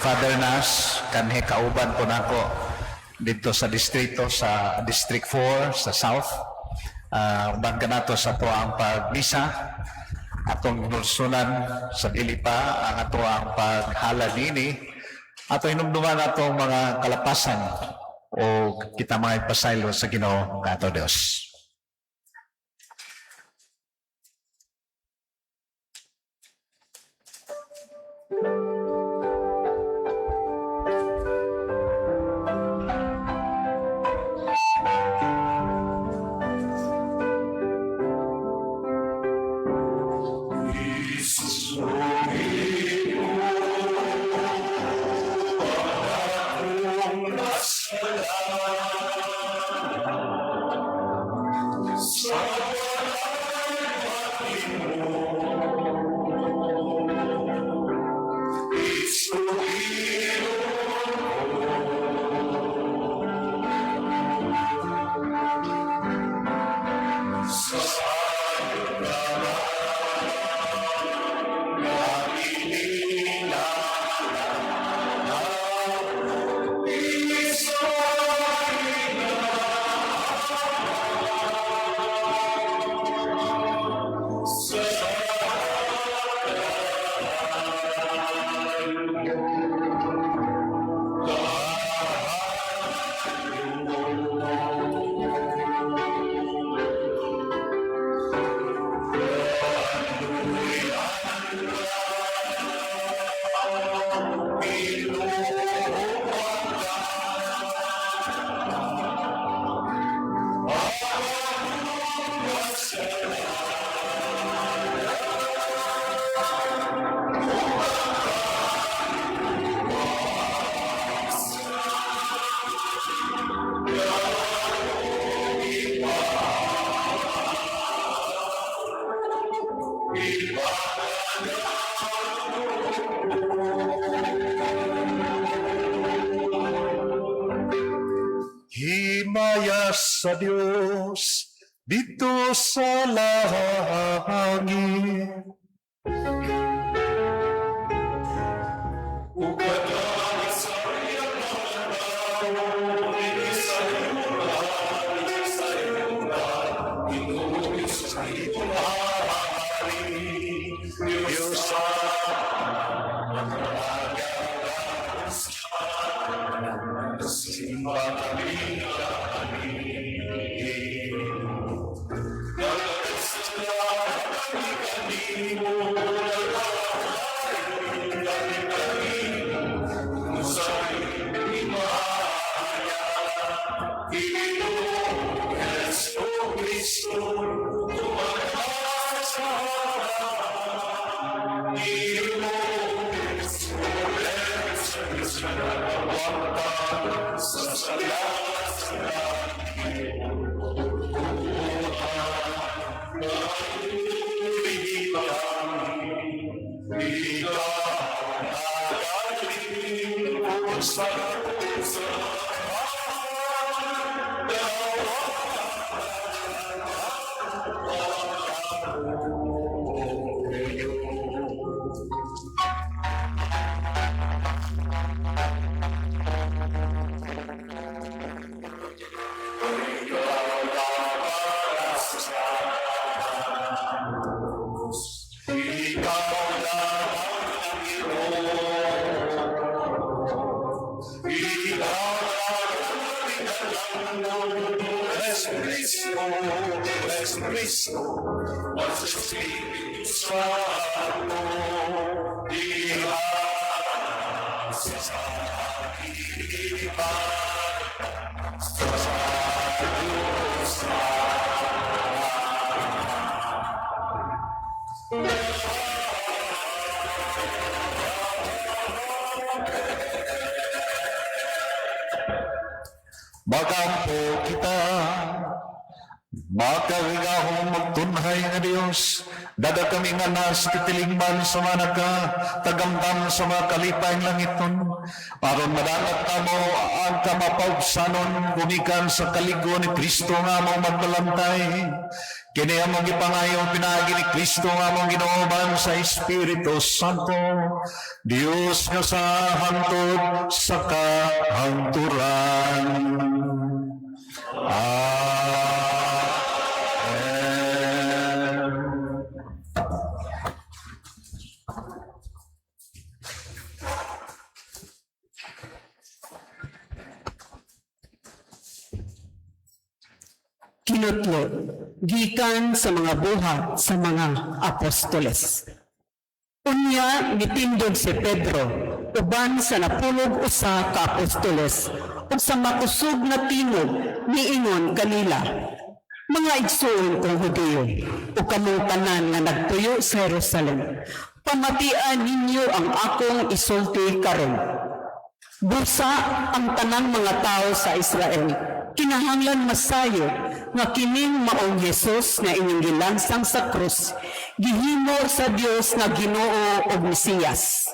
Father Nas, kanhi kauban po nako dito sa distrito, sa District 4, sa South. Uban kanato sa atoang pagmisa, atong hinulsunan sa dili pa ang atoang paghala nini, ato hinumduman atong mga kalapasan o kita mga ipasaylo sa Ginoo nga ato Dios. Himaya sa Dios dito sa langit. Diyos. Magampo kita, makagagahong magtunhay nga Diyos, dada kami nga nas kitilingban sa mga nagkatagamtam sa mga kalipay ng langiton. Aron madangat namo ang kamapaubsanon gumikan sa kalig-on ni Kristo nga among magbalantay. Kini among gipangayo pinaagi ni Kristo nga among Ginoo uban sa Espiritu Santo. Dios nga sa hangtod sa kahangturan. Amen. Kinutlo, gikan sa mga buhat sa mga apostoles. Unya mitindog si Pedro uban sa 11 ka apostoles ug sa makusog na tingog niingon kanila, "Mga igsuon kong Hudiyo ug kamong tanan nga nagtuyo sa Jerusalem, pamatian ninyo ang akong isulti karon. Busa ang tanang mga tao sa Israel kinahanglan masayo nga kining maong Hesus nga inyong gilansang sa krus, gihimo sa Dios nga Ginoo ug Mesiyas."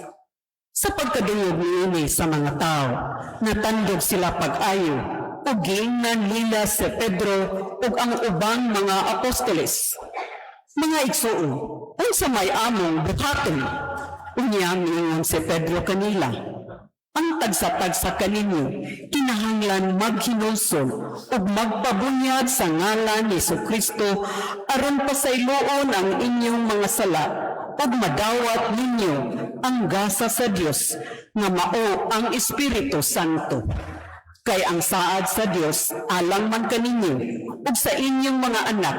Sa pagkadungog niini sa mga tao, natandog sila pag-ayo ug giingnan nila si Pedro ug ang ubang mga apostoles, "Mga igsuon, unsa may among buhaton?" Unya miingon si Pedro kanila, "Ang tagsa-tagsa kaninyo kinahanglan maghinulsol ug magpabunyag sa ngalan ni Kristo aron pasayloon ang inyong mga sala ug madawat ninyo ang gasa sa Dios nga mao ang Espiritu Santo. Kay ang saad sa Dios alang man kaninyo ug sa inyong mga anak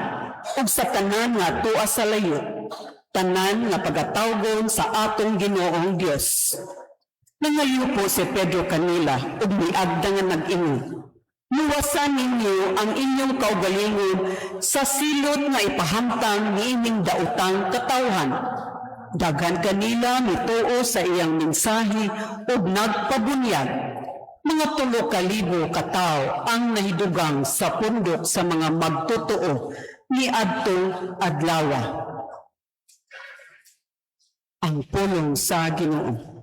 ug sa tanan nga tuwa sa layo, tanan nga pagatawgon sa atong Ginoong Dios." Nangayo si Pedro kanila ug miagda nga nag-ingon, "Luwasan ninyo ang inyong kaugalingon sa silot nga ipahamtang niining daotang katawhan." Daghan kanila mituo sa iyang mensahe ug nagpabunyag. Mga 3,000 ka tawo ang nahidugang sa pundok sa mga magtotoo niadtong adlawa. Ang pulong sa Ginoo.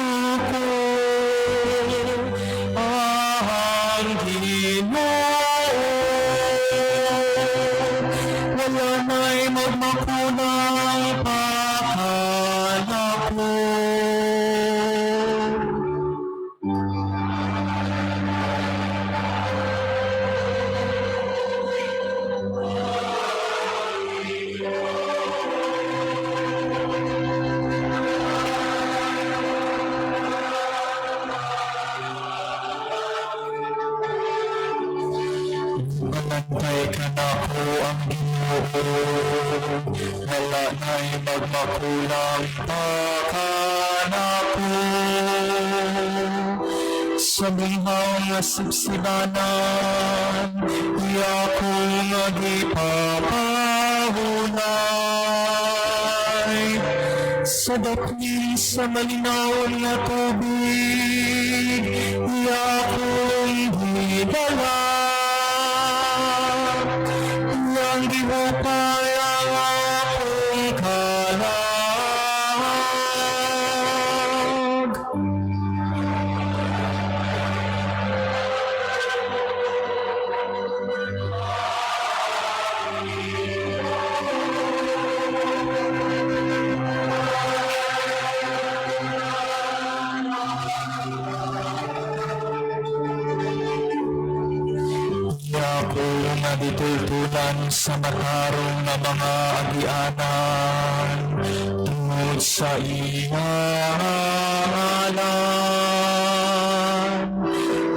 Ako ang Ginoo, wala na'y magmakulang pa kanako. Balantay kanako ang Ginoo, wala na'y magmakulang pa kanako. Sa lihaw nga sipsibanan, iya ko nga gipapahunay. Sa dapli sa malinawon nga tubig, iya akong gidala. Iyang gihupay ang akong kalag. Iya ko nga ditultulan sa matarong nga mga agianan tungod sa iyang ngalan.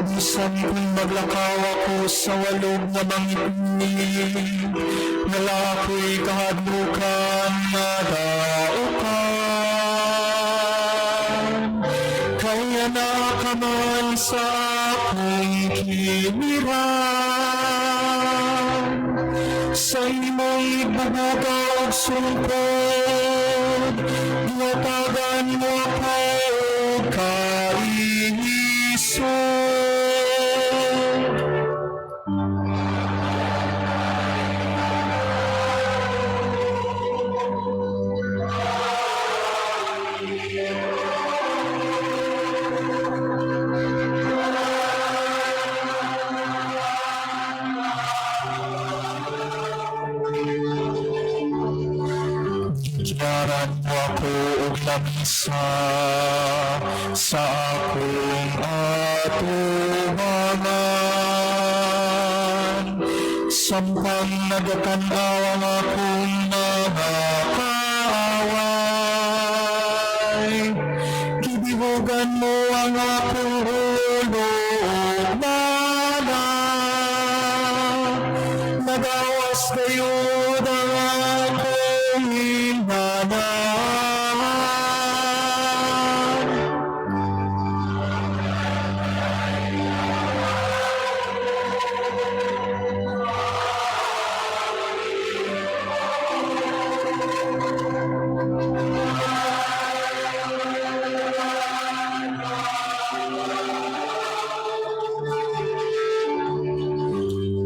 Bisan kung maglakaw ako sa walog nga mangitngit, wala ako'y kahadlukan nga daukan. Kaya naa ka man sa akong kimiran. Sa imong bubuga ug sungkod, gihatagan mo ako og kaisog. Gigyaran mo ako og lamisa sa akong atubangan. Samtang nagatan-aw ang akong mga kaaway, gibihogan mo ang akong ulo ug bana. Nagawas gayud ang akong ginhanan.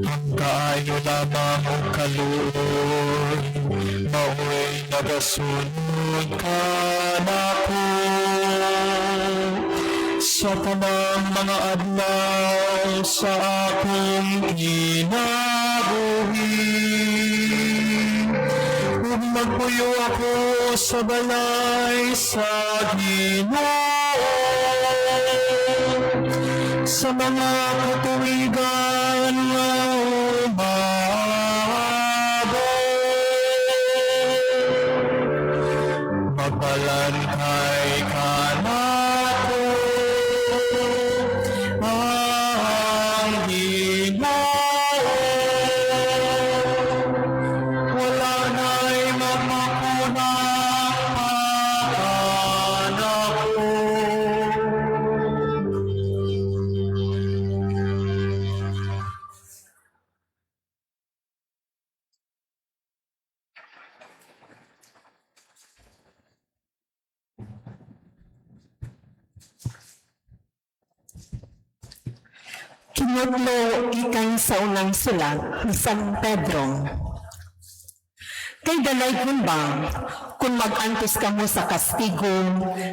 Ang kaayo lamang og kaluoy, mao'y nagasunod kanako sa tanang mga adlaw sa akong kinabuhi. Ug magpuyo ako sa balay sa Ginoo sa mga katuigan nga umaabot. Magbalantay kanako ang Ginoo. Wala na'y makakunang pa kanako. Kinudlo gikan sa unang sulat ni San Pedro. Kay dalaygon ba kung mag-antos kamo sa kastigo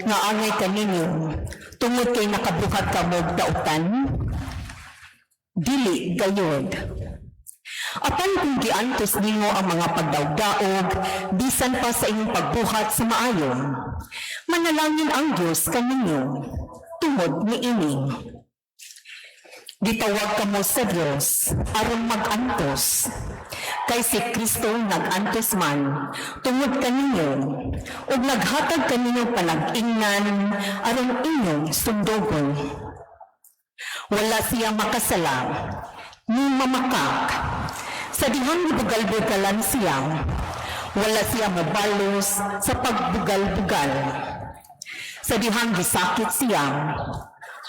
nga angay kaninyo tungod kay nakabuhat kamo og dautan? Dili gayod. Apan kung giantos ninyo ang mga pagdaog-daog bisan pa sa inyong pagbuhat sa maayo, manalangin ang Dios kaninyo tungod niini. Gitawag kamo sa Dios aron mag-antos. Kay si Kristo nag-antos man tungod kaninyo ug naghatag kaninyo panag-ingnan aron inyong sundogon. Wala siya makasala, ni mamakak. Sa dihang gibugal-bugalan siya, wala siya mobalos sa pagbugal-bugal. Sa dihang gisakit siya,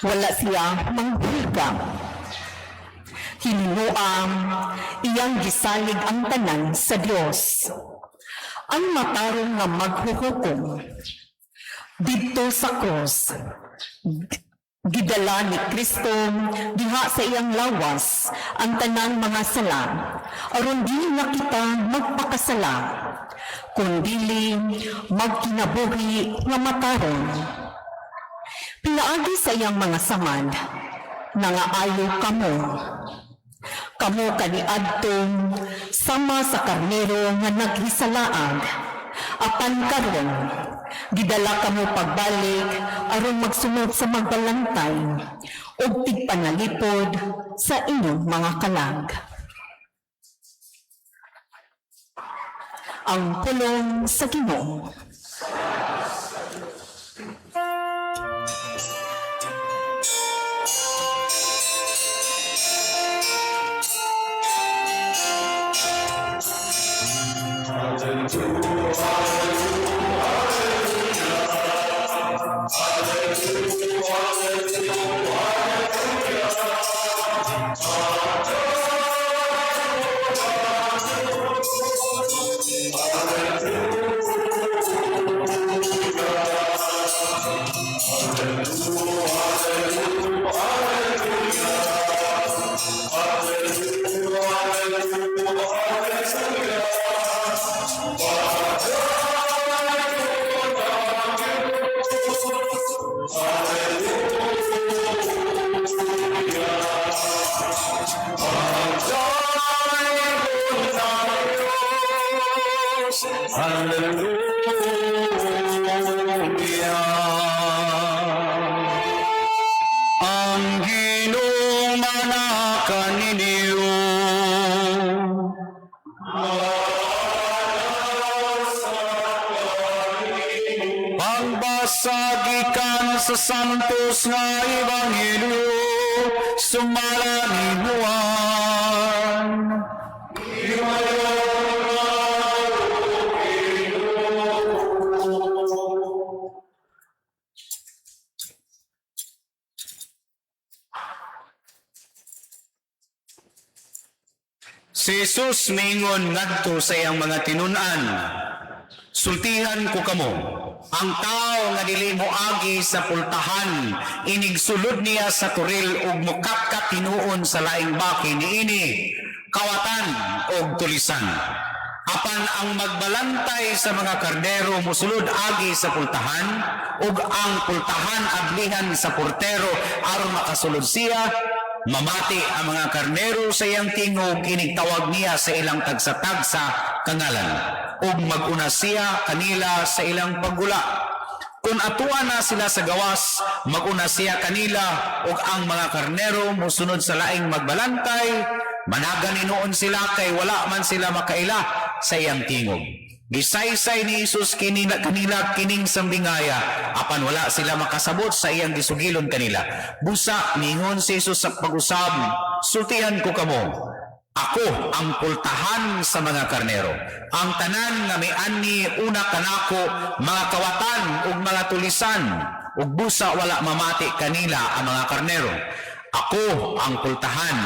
wala siya manghulga. Hinunuam, iyang gisalig ang tanan sa Dios. Ang matarong nga maghuhukom, didto sa krus, gidala ni Kristo diha sa iyang lawas ang tanang mga sala, aron dili na kita magpakasala, kundili magkinabuhi nga matarong. Pinaagi sa iyang mga samad, nangaayo kamo. Kamo kaniadto sama sa karnero nga naghisalaag, apan karon gidala kamo pagbalik aron magsunod sa magbalantay ug tigpanalipod sa inyong mga kalag. Ang pulong sa Ginoo. Sa Santos nga Ebanghelyo sumala ni Juan. Si Jesus miingon ngadto sa iyang mga tinun-an, "Sultihan ko kamo, ang tao nga dili moagi sa pultahan, inigsulod niya sa toril ug mokapkap hinuon sa laing baki niini, kawatan og tulisan. Apan ang magbalantay sa mga kardero mosulod agi sa pultahan, ug ang pultahan ablihan sa portero aron makasulod siya. Mamati ang mga karnero sa iyang tingog inigtawag niya sa ilang tagsa-tagsa kangalan, ug mag-una siya kanila sa ilang paggula. Kung atua na sila sa gawas, mag-una siya kanila ug ang mga karnero mosunod sa laing magbalantay, managan hinuon sila kay wala man sila makaila sa iyang tingog. Gisaysay ni Jesus kanila kining sambingaya, apan wala sila makasabot sa iyang gisugilon kanila. Busa ningon si Jesus sa pag-usab, "Sultihan ko kamo, ako ang pultahan sa mga karnero. Ang tanan nga mianhi una kanako, mga kawatan ug mga tulisan, ug busa wala mamati kanila ang mga karnero. Ako ang pultahan.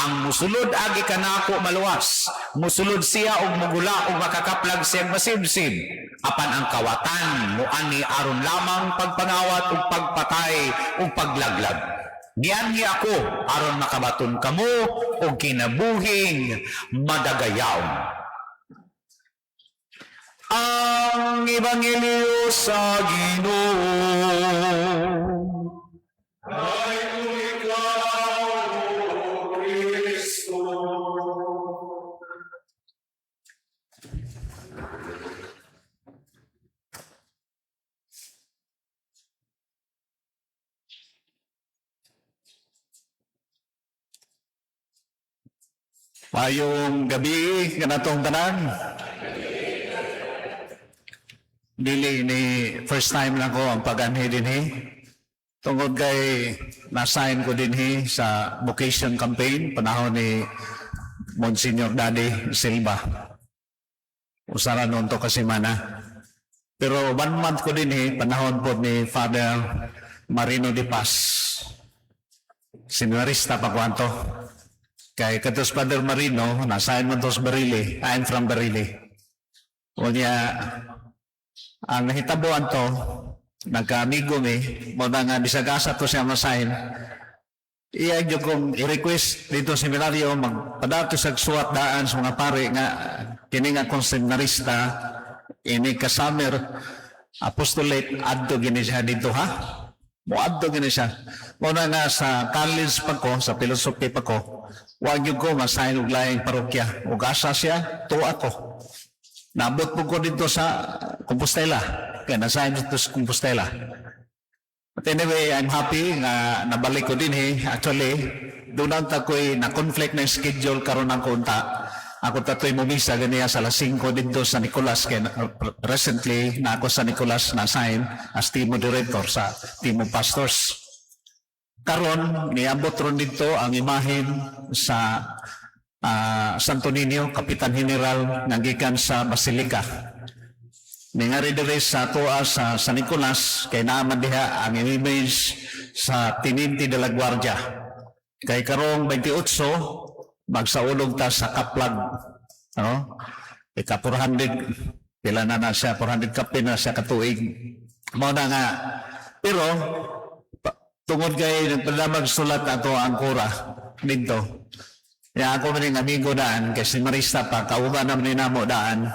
Ang musulod agi kanako maluwas. Musulod siya og mugula ug makakaplag siyang masibsib. Apan ang kawatan muani aron lamang pagpangawat ug pagpatay ug paglaglag. Gianhi ako aron makabaton kamo og kinabuhing madagayaon." Ang Ebanghelyo sa Ginoo. Ay ikaw, Kristo. Maayong gabi kanatong tanan. Dili ni first time lang ko ang pag-anhi dinhi. Tungod kay na-sign ko dinhi sa vocation campaign panahon ni Monsignor Daddy Silva. Usara noon to kasi mana. Pero one month ko dinhi panahon po ni Father Marino de Paz. Seminarista pa ko anto. Kay katos Father Marino, na-sign man to sa Barili. I'm from Barili. Unya, ang nahitabo anto, nagka-amigo mi, mo na nga bisag asa to siya ma-sign. Iya gyud kong i-request dito sa seminaryo magpadato sa suwat daan sa mga pare nga kini nga akong seminarista ini ka summer apostolate, adto gini siya dito ha. Moadto gini siya. Mo na nga sa college pa ko, sa philosophy pa ko, wa gyud ko ma-sign og laing parokya. Ug asa siya, tuwa ko. Naabot po ko dito sa Compostela. Kaya na-sign dito sa Compostela. But anyway, I'm happy nga nabalik ko din eh. Actually, doon ang tako'y na-conflict na yung schedule karon ng kunta. Ako tato'y mumisa ganiya sa alas 5 dito sa Nicolas. Kaya recently, na ako sa Nicolas na-assign as team moderator sa team of pastors. Karon, niabot ron dito ang imahen sa Santo Niño, Kapitan General nga gikan sa Basilica. Ningari diri sa atoa sa San Nicolas kay naa man diha ang image sa Teniente de la Guardia. Kay karong 28 magsaulog ta sa Kaplag. No? Ika 400 pila na na siya, 400 kapin na siya katuig. Mao na nga pero tungod kay nagpadamag sulat ato ang kura dito. Ya ako man yung amigo daan kay si Marista pa kauban naman ni namo daan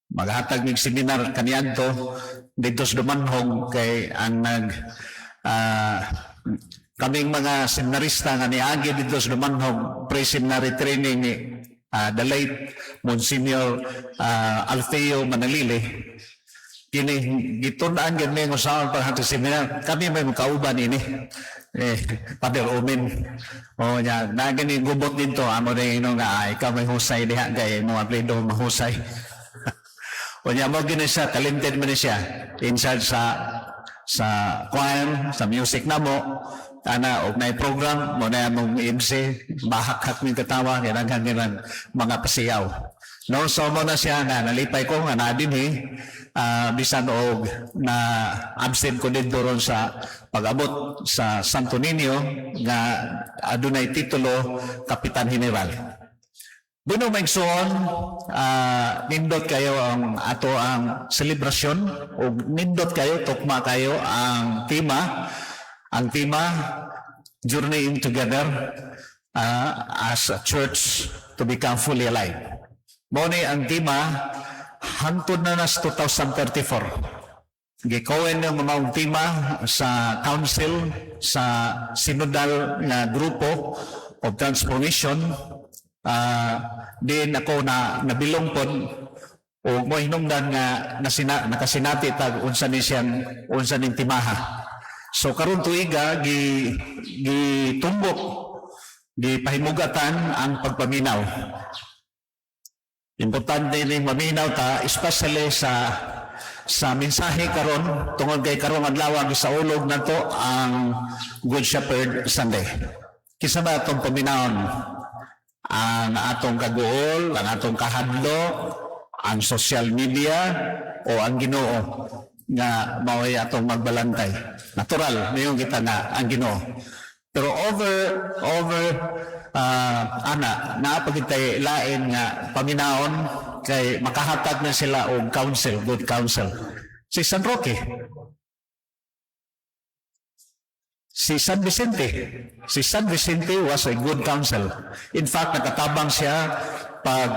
maghatag mig seminar kaniadto dito sa Dumanhog kay ang nag kaming mga seminarista nga niagi dito sa Dumanhog pre-seminary training ni the late Monsignor Alfeo Manalili, kini gitun-an gyud mi nga sa paghatag seminar, kami may makauban ini eh Father Omen o nya na gani gubot dito amo rin ino nga ay ikaw may husay diha kay mo apelyido mahusay. Unya mo gini siya, talented man siya in charge sa sa choir, sa music namo, ana og nay program mo na among MC, bahakhak mi katawa kay daghan gyud mga pasiyaw. No, so mo na siya nga nalipay ko nga naa dinhi, bisan og na absent ko didto ron sa pag-abot sa Santo Niño nga adunay titulo Kapitan General. Bueno, mga igsoon, nindot kayo ang ato ang selebrasyon o nindot kayo, tukma kayo ang tema. Ang tema, "Journeying Together as a Church to Become Fully Alive." Mo ni ang tema hangtod na nas 2034. Gikawin yung mga tema sa council, sa synodal nga grupo of transformation, din ako na nabilong pod o mo hinungdan nga nakasinati tag unsa ni siyang unsa ning timaha. So karon tuiga gi gitumbok, gipahimugatan ang pagpaminaw. Importante ning maminaw ta, especially sa mensahe karon, tungod kay karong adlaw gisaulog nato ang Good Shepherd Sunday. Kinsa ba atong paminawon? Ang atong kaguol, ang atong kahadlok, ang social media o ang Ginoo nga mao'y atong magbalantay? Natural, mayon kita nga ang Ginoo. Pero over over ana naa pa kitay lain nga paminawon kay makahatag na sila og counsel, good counsel. Si San Roque, si San Vicente. Si San Vicente was a good counsel. In fact, nakatabang siya pag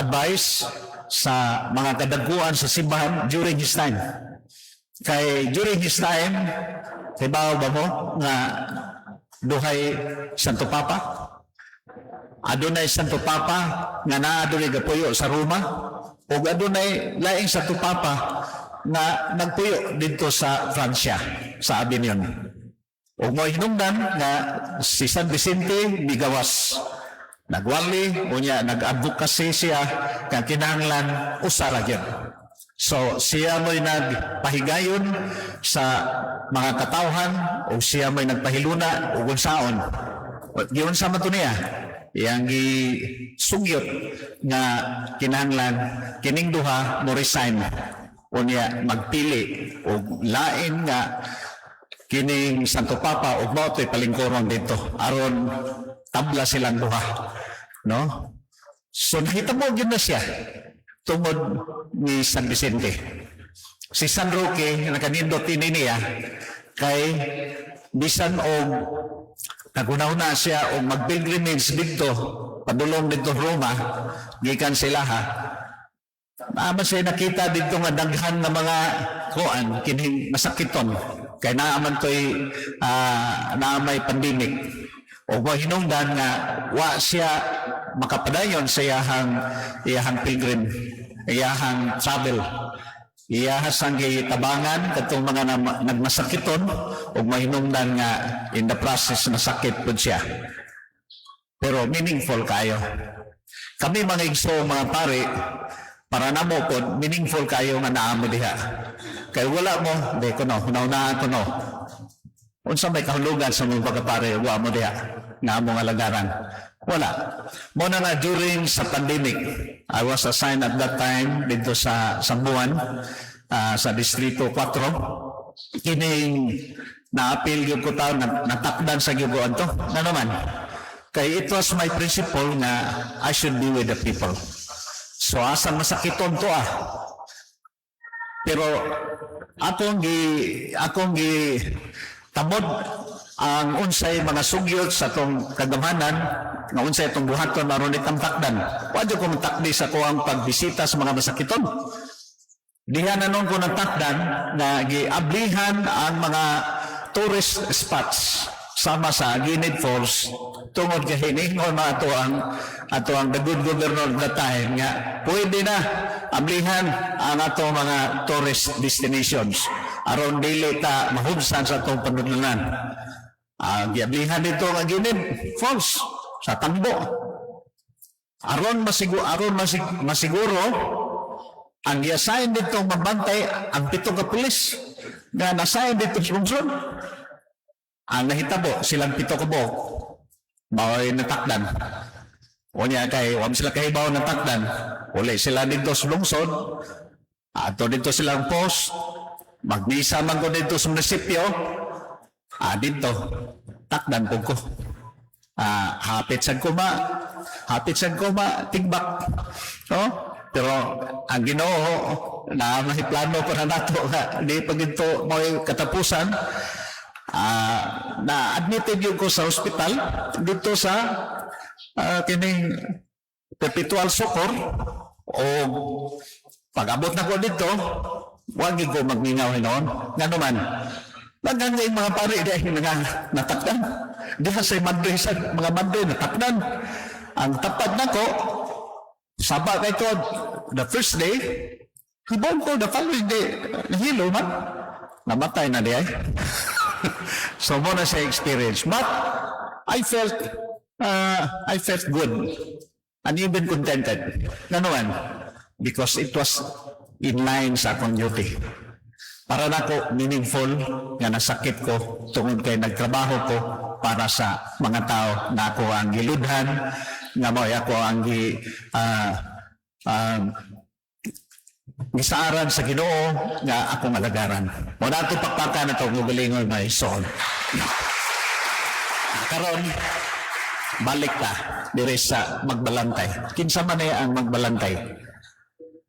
advice sa mga kadagkuan sa simbahan during his time. Kay during his time, kahibaw ba mo nga duhay Santo Papa? Adunay Santo Papa nga naa diri gapuyo sa Roma ug adunay laing Santo Papa nga nagpuyo didto sa Francia, sa Avignon. Ug mo hinungdan nga si San Vicente migawas. Nagwali, unya nag-advocacy siya nga kinahanglan usa ra gyud. So siya mo'y nagpahigayon sa mga katawhan o siya mo'y nagpahiluna ug unsaon. Giunsa man to niya? Iyang gisugyot nga kinahanglan kining duha mo resign, unya magpili og lain nga kining Santo Papa ug mao to'y palingkuron dito aron tabla silang duha, no? So nahitabo gyud na siya tungod ni San Vicente. Si San Roque, nakanindot ini niya kay bisan og nagunaw na siya og mag-pilgrimage didto padulong didto Roma gikan sila ha. Naa man siya nakita didto nga daghan nga mga kuan kining masakiton kay naa man toy naa may pandemic o mo hinungdan nga wa siya makapadayon sa iyahang pilgrim, iyahang travel. Iyaha sang gitabangan katong mga nagmasakiton ug mahinungdan nga in the process nasakit pud siya. Pero meaningful kayo. Kami mga igso, mga pare, para namo pod meaningful kayo nga naa mo diha. Kay wala mo, di ko no, hunaunaan ko no. Unsa may kahulugan sa mga pagkapare, wa mo diha nga among alagaran? Wala. Mo na nga during sa pandemic, I was assigned at that time dito sa Sambuan, sa Distrito 4. Kining naapil gyud ko taon, natakdan sa gyud ko adto. Na naman, kay it was my principle nga I should be with the people. So asang masakiton to ah. Pero akong gi tamod ang unsay mga sugyot sa atong kagamhanan nga unsay atong buhaton aron itamtakdan. Wa jud ko matakdi sa kuang pagbisita sa mga masakiton. Diha na noon ko natakdan nga giablihan ang mga tourist spots sama sa Aguinid Falls tungod kay hiningon na ato ang the good governor at that time nga pwede na ablihan ang ato mga tourist destinations aron dili ta mahubsan sa atong panudlanan. Ang giablihan dito ang Aguinid Falls sa Tambo aron masiguro ang gi-assign dito mabantay ang 7 ka pulis. Nga nasayan dito sa lungsod. Ang nahitabo, silang pito ka buok, mao'y natakdan. Unya kay, wa man sila kahibaw natakdan. Uli sila dito sa lungsod, ato dito silang post, magmisa man ko dito sa munisipyo, dito, takdan po ko. Hapit sad ko ma, tigbak. No? Pero ang Ginoo na may plano para nato nga di pa gito mo katapusan, na admitted gyud ko sa ospital dito sa kining Perpetual Succor o pag-abot na ko dito, wag gyud ko magmingaw hinuon. Ngano man, daghan kay mga pari dahil nga natakdan. Diha sa madre, sa mga madre natakdan. Ang tapad nako, saba kay ko the first day, hibong ko the following day, nahilo man. Namatay na di ay. So mao na sa experience. But I felt good and even contented. Ngano man, because it was in line sa akong duty. Para nako meaningful nga nasakit ko tungod kay nagtrabaho ko para sa mga tao na ako ang giludhan, nga mao ako ang gi gisaaran sa Ginoo nga akong alagaran. Mao na ato pakpakan na itong galingon, my soul. Karon balik ta dire sa magbalantay. Kinsa man ay ang magbalantay?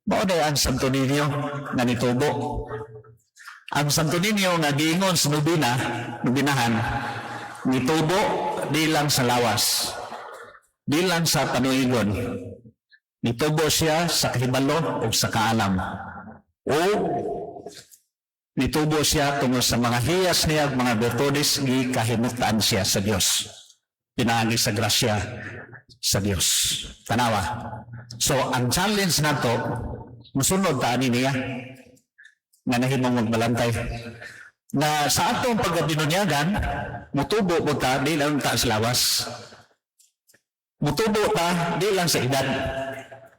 Mao na ang Santo Niño nga nitubo. Ang Santo Niño nga giingon sa nobina, nobinahan, nitubo di lang sa lawas, di lang sa panuigon. Nitubo siya sa kahibalo o sa kaalam. O nitubo siya tungod sa mga hiyas niya ug mga birtudes, gikahimutan siya sa Dios. Pinaagi sa grasya sa Dios. Tanawa. So ang challenge nato, musunod ta ani niya nga nahimong magbalantay. Na sa atong pagkabinunyagan, mutubo po ta, di lang ta sa lawas. Mutubo ta, di lang sa edad.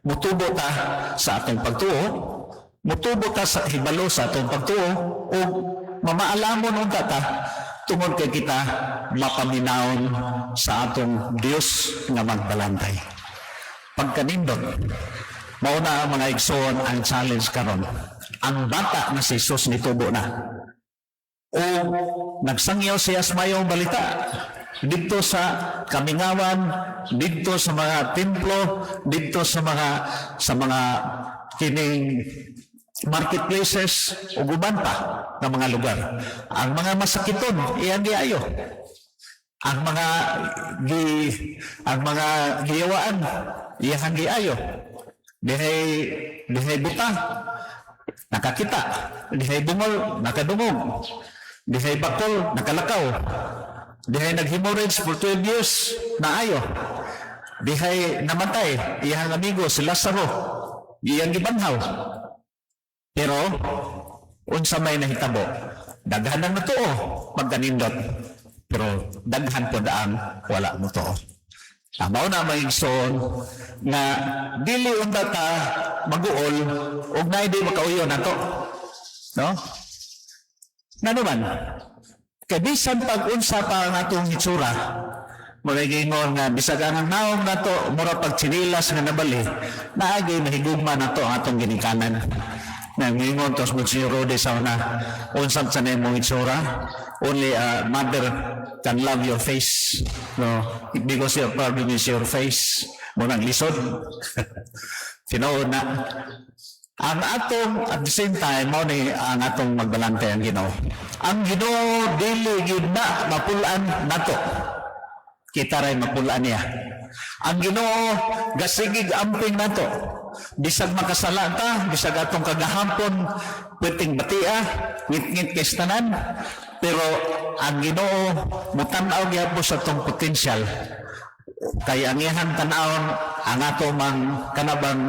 Mutubo ta sa atong pagtuo, mutubo ta sa hibalo sa atong pagtuo, o mamaalamon unta ta, tungod kay kita mapaminawon sa atong Dios nga magbalantay. Pagkanindot, mao na ang mga igsoon ang challenge karon. Ang bata na si Jesus nitubo na. O nagsangyaw siya sa mayong balita dito sa kamingawan, dito sa mga templo, dito sa mga kining marketplaces ug uban pa nga mga lugar. Ang mga masakiton iyang giayo. Ang mga giyawaan iyang giayo. Dihay buta nakakita, dihay bungol nakadungog, dihay bakol nakalakaw, dihay nag-hemorrhage for 12 years naayo. Dihay namatay iyang amigo si Lazaro, iyang gibanhaw. Pero unsa may nahitabo? Daghan ang natuo pagkanindot. Pero daghan pod ang wala motuo. Mao na, mga igsoon, nga dili unta ta maguol ug naay di makauyon nato. No? Ngano man, kay bisan pag unsa pa ang atong hitsura, mura giingon nga bisag ang naong nato mura pag tsinilas nga nabali, naagay mahigugma nato ang atong ginikanan. Na ngingon tos Monsignor Rode sa una, unsang sa imong itsura, only a mother can love your face, no? Because your problem is your face. Mao nang lisod. Tinuod na. Ang atong, at the same time, mao ni ang atong magbalantay ang Ginoo. Ang Ginoo dili gyud na mapul-an nato. Kita ray mapul-an niya. Ang Ginoo gasigig amping nato. Bisag makasala ta, bisag atong kagahampon, pweting batia, ngit-ngit kay sa tanan, pero ang Ginoo mutan-aw gyapon sa atong potential. Kay ang iyang tan-awon ang ato mang kanabang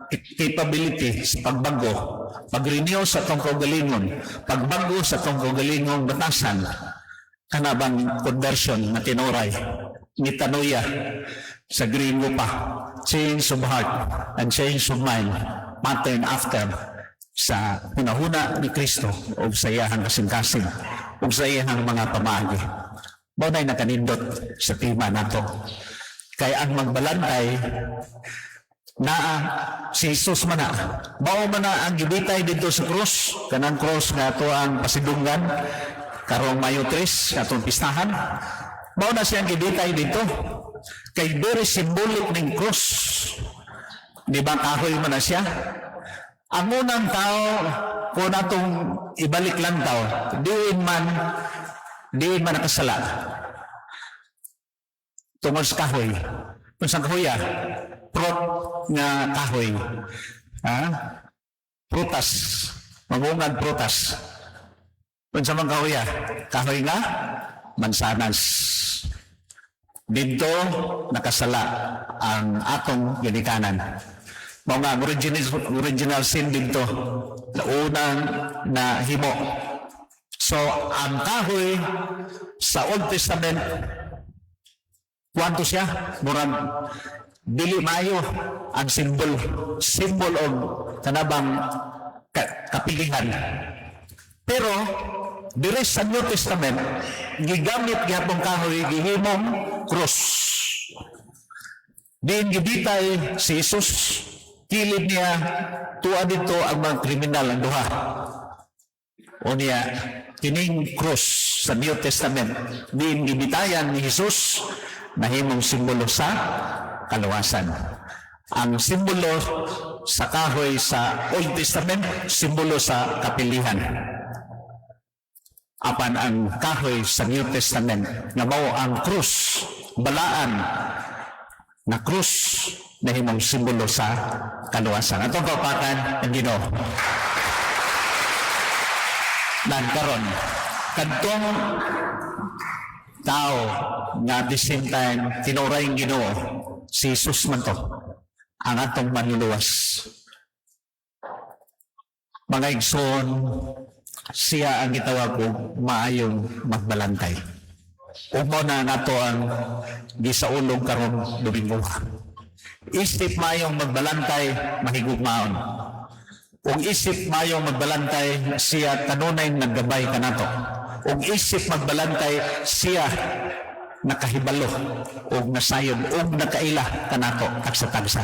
capability sa pagbago, pag-renew sa atong kaugalingon, pagbago sa atong kaugalingong batasan, kanabang conversion nga tinuray, metanoia sa Gringo pa, change of heart and change of mind, pattern after Sa hunahuna ni Kristo o sa iyahang kasing-kasing o sa iyahang mga pamaagi. Mao na'y nakanindot sa tema nato. Kay ang magbalantay naa si Jesus man na. Mao man na ang gibitay dito sa krus, kanang cross nga ato ang pasidunggan karong Mayo 3, atong pistahan. Mao na siyang gibitay dito. Kay very symbolic ning cross. Di ba kahoy man na siya? Ang unang tao, kung atong ibalik lang tao, diin man nakasala. Tungod sa kahoy. Kung sa kahoy ah, fruit nga kahoy. Ha? Prutas. Mabungag prutas. Kung sa mga kahoy ah, kahoy nga, mansanas. Dito nakasala ang atong ginikanan. Mao nga ang original sin dito na unang na himo. So ang kahoy sa Old Testament, kuwanto siya, murag dili maayo ang symbol, symbol og kanabang kapilihan. Pero dire sa New Testament, gigamit gihapon kahoy gihimong cross. Diin gibitay si Jesus, kilid niya tuwa dito ang mga kriminal ang duha. O niya, kining cross sa New Testament, diin gibitayan ni Jesus, nahimong simbolo sa kaluwasan. Ang simbolo sa kahoy sa Old Testament, simbolo sa kapilihan. Apan ang kahoy sa New Testament, nga mao ang krus, balaan na krus, nahimong simbolo sa kaluwasan. Atong palakpakan ang Ginoo. Nan karon, kadtong tao nga at the same time tinuray ang Ginoo, si Jesus man to, ang atong manluluwas. Mga igsoon, siya ang gitawag og maayong magbalantay. Ug mao na nato ang gisaulog karong Domingo. Isip maayong magbalantay, mahigugmaon. Ug isip maayong magbalantay, siya kanunay naggabay kanato. Ug isip magbalantay, siya nakahibalo og nasayod og nakaila kanato tagsa-tagsa.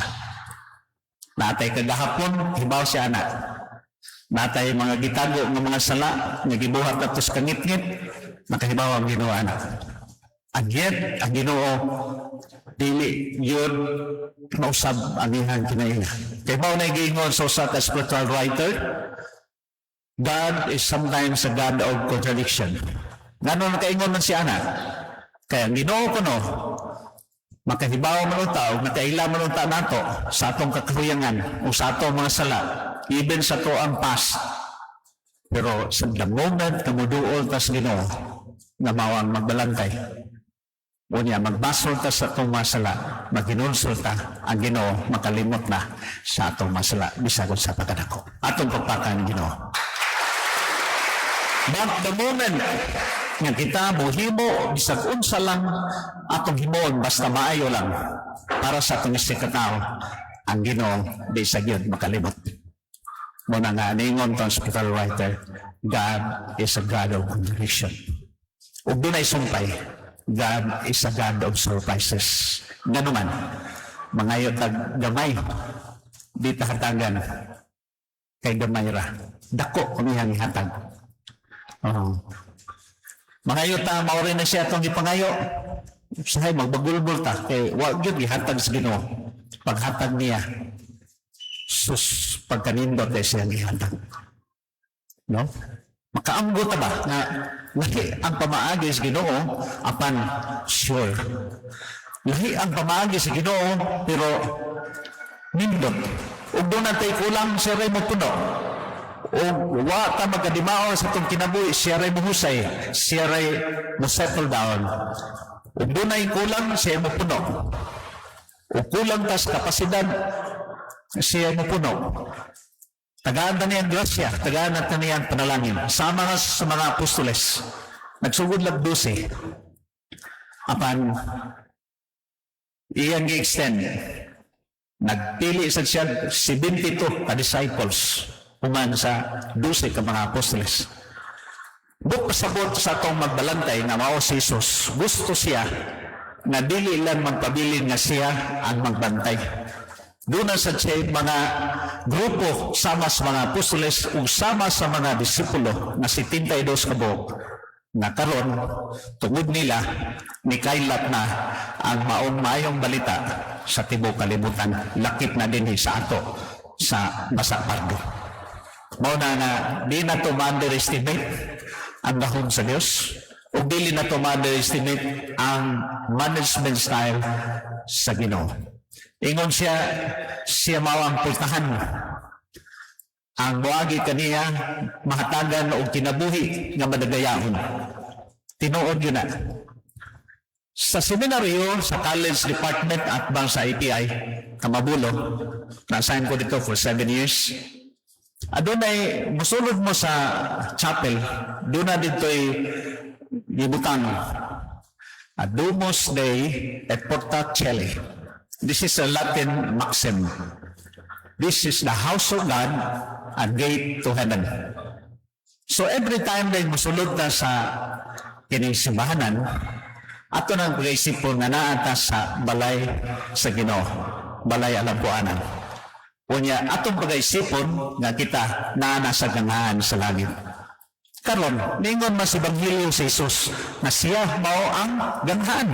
Natay kagahapon, hibaw siya ana. Natay mga gitago nga mga sala nga gibuhat nato sa kangitngit, nakahibaw ang Ginoo ana. And yet, ang Ginoo dili yun mausab ang iyang kinaila. Kay mao na giingon sa usa ka spiritual writer, "God is sometimes a God of contradiction." Ngano nakaingon man siya ana? Kaya ang Ginoo kuno makahibaw man unta o nakaila man unta nato sa atong kakahuyangan o sa atong mga sala, even sa ato ang past. Pero sa the moment na muduol tas Ginoo nga mao ang magbalantay, unya magbasol ta sa atong mga sala, maghinulsol ta, ang Ginoo makalimot na sa atong mga sala bisag sa pagkadako. Atong palakpakan Ginoo. But the moment nga kita mohimo bisag unsa lang atong himuon basta maayo lang para sa atong isig katao, ang Ginoo di sa gyud makalimot. Mao na nga ningon tong spiritual writer, "God is a God of contradiction." Ug dunay sumpay, God is a God of surprises. Ngano man, mangayo tag gamay, di ta hatagan kay gamay ra. Dako ang iyang ihatag. Oo. Mangayo ta, mao rin na siya atong gipangayo. Usahay magbagulbol ta kay wa gyud gihatag sa Ginoo. Paghatag niya, sus, pagkanindot kay siya gihatag. No? Makaamgo ta ba nga lahi ang pamaagi sa Ginoo apan sure. Lahi ang pamaagi sa Ginoo pero nindot. Ug duna tay kulang, siya ray mopuno. Ug wa ta magkadimao sa atong kinabuhi, siya ray mohusay, siya ray mo settle down. Ug dunay kulang, siya mopuno. Ug kulang tas kapasidad, siya mopuno. Tagaan na niyang grasya, tagaan na niyang panalangin. Sama nga sa mga apostoles. Nagsugod lag 12. Apan, iyang gi-extend. Nagpili sa siya 72 ka disciples. Human sa 12 ka mga apostoles. Buot pasabot sa atong magbalantay nga mao si Jesus, gusto siya nga dili lang magpabilin nga siya ang magbantay. Duna sa siya mga grupo sama sa mga apostoles ug sama sa mga disipulo nga 72 ka buok nga karon tungod nila nikailat na ang maong maayong balita sa tibuok kalibutan, lakip na dinhi sa ato sa Basa Pardo. Mao na nga di na to ma-underestimate ang gahom sa Dios ug dili na to ma-underestimate ang management style sa Ginoo. Ingon siya, siya mao ang pultahan. Ang moagi kaniya mahatagan og kinabuhi nga madagayaon. Tinuod yun na. Sa seminaryo, sa college department at bang sa API, Kamabulo, na-assign ko dito for 7 years. Adunay, musulod mo sa chapel, duna dito'y gibutang "Domus Dei et Porta Coeli." This is a Latin maxim. This is the house of God and gate to heaven. So every time na musulod na sa kining simbahanan, ato nang pag-isipon nga naa ta sa balay sa Ginoo, balay alampuanan. Unya, atong pag-isipon nga kita naa na sa ganghaan sa langit. Karon, ningon mas Ebanghelyo si Jesus na siya mao ang ganghaan.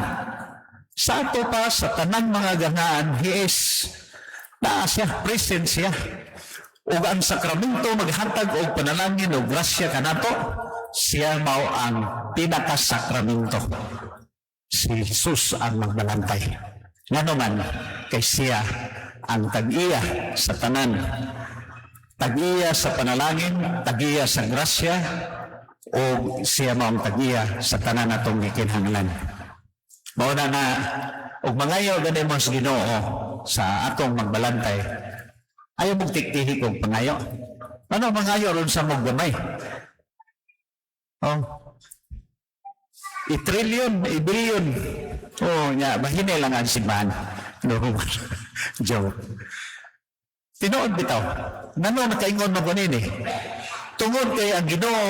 Sa ato pa sa tanang mga ganghaan, he is naa siya, present siya. Ug ang sakramento maghatag og panalangin og grasya kanato, siya mao ang pinakasakramento. Si Jesus ang magbalantay. Ngano man kay siya ang tag-iya sa tanan. Tag-iya sa panalangin, tag-iya sa grasya, o siya mao ang tag-iya sa tanan atong gikinahanglan. Mao na nga og mangayo gani mo sa Ginoo sa atong magbalantay. Ayaw mong tiktihik og pangayo. Ano mangayo ron sa mong gamay? Oh. I-trillion, i-billion. Oh, nya, mahine lang ang simbahan. No, joke. Tinuod bitaw. Ngano nakaingon mo ganini? Tungod kay ang Ginoo,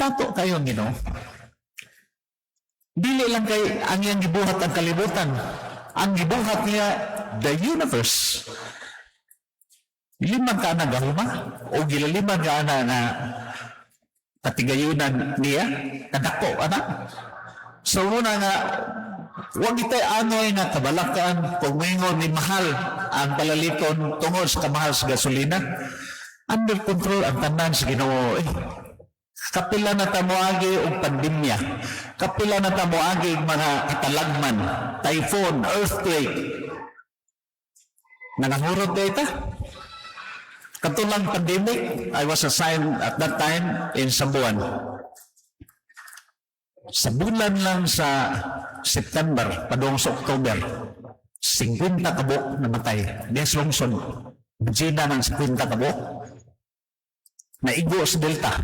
tato kayo ang Ginoo. Dili lang kay ang iyang gibuhat ang kalibutan. Ang gibuhat niya the universe. Limang ka na gahuma o gilaliman ka na na katigayunan niya, kadako ana. So muna nga wag itay angoy nga kabalakan kung mingon ni mahal ang palaliton tungod sa kamahal sa gasolina. Under control ang tanan sa Ginoo. Eh, kapila na ta moagi og pandemya. Kapila na ta moagi og mga katalagman, typhoon, earthquake. Nangahurot kay ta. Katulang pandemic, I was assigned at that time in Sambuan. Sa bulan lang sa September, padung sa October, 50 kabuok namatay. Des lungsod. Gina ng 50 kabuok. Naigo sa Delta.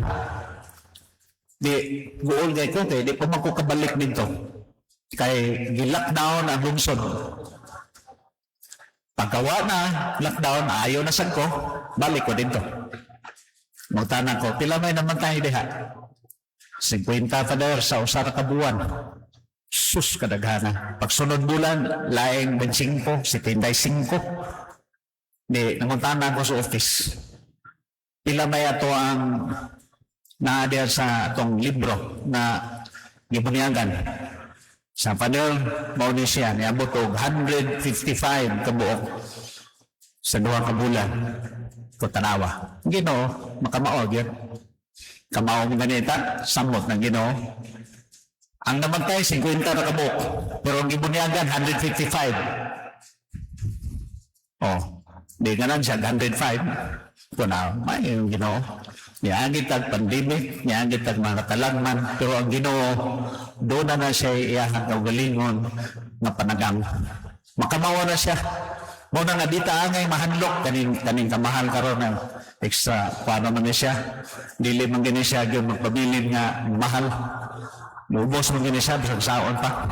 Di, guol kay ko, kay di pa man ko kabalik dito. Kay gi-lockdown ang lungsod. Pagkawa na, lockdown, ayaw na sad ko, balik ko dito. Mangutana ko, pila may namatay diha? 50, Father, sa usa ka buwan. Sus, kadaghana. Pagsunod bulan, laing 25, 75. Di, nangutana ko sa office. Pila may ato ang naa diha sa atong libro na gibunyagan? Sa Father, mao ni siya, niabot og 155 kabuok sa 2 ka bulan. Ko tanawa. Ginoo, makamao gyud. Kamao mo ganita, samot ng Ginoo. Ang namatay, 50 na kabuok. Pero ang gibunyagan, 155. Oh, di ka siya, 105. Kuna, may yung Ginoo. Niagi tag pandemic, niagi tag mga katalagman, pero ang Ginoo, doon na na siya iyahang kaugalingon nga panagang. Makamawa na siya. Mao na nga dita angay mahanlok kaning kaning kamahal karon ng extra paano man ni siya. Dili man gini siya gyud magpabilin nga mahal. Muubos man gini siya bisag saon pa.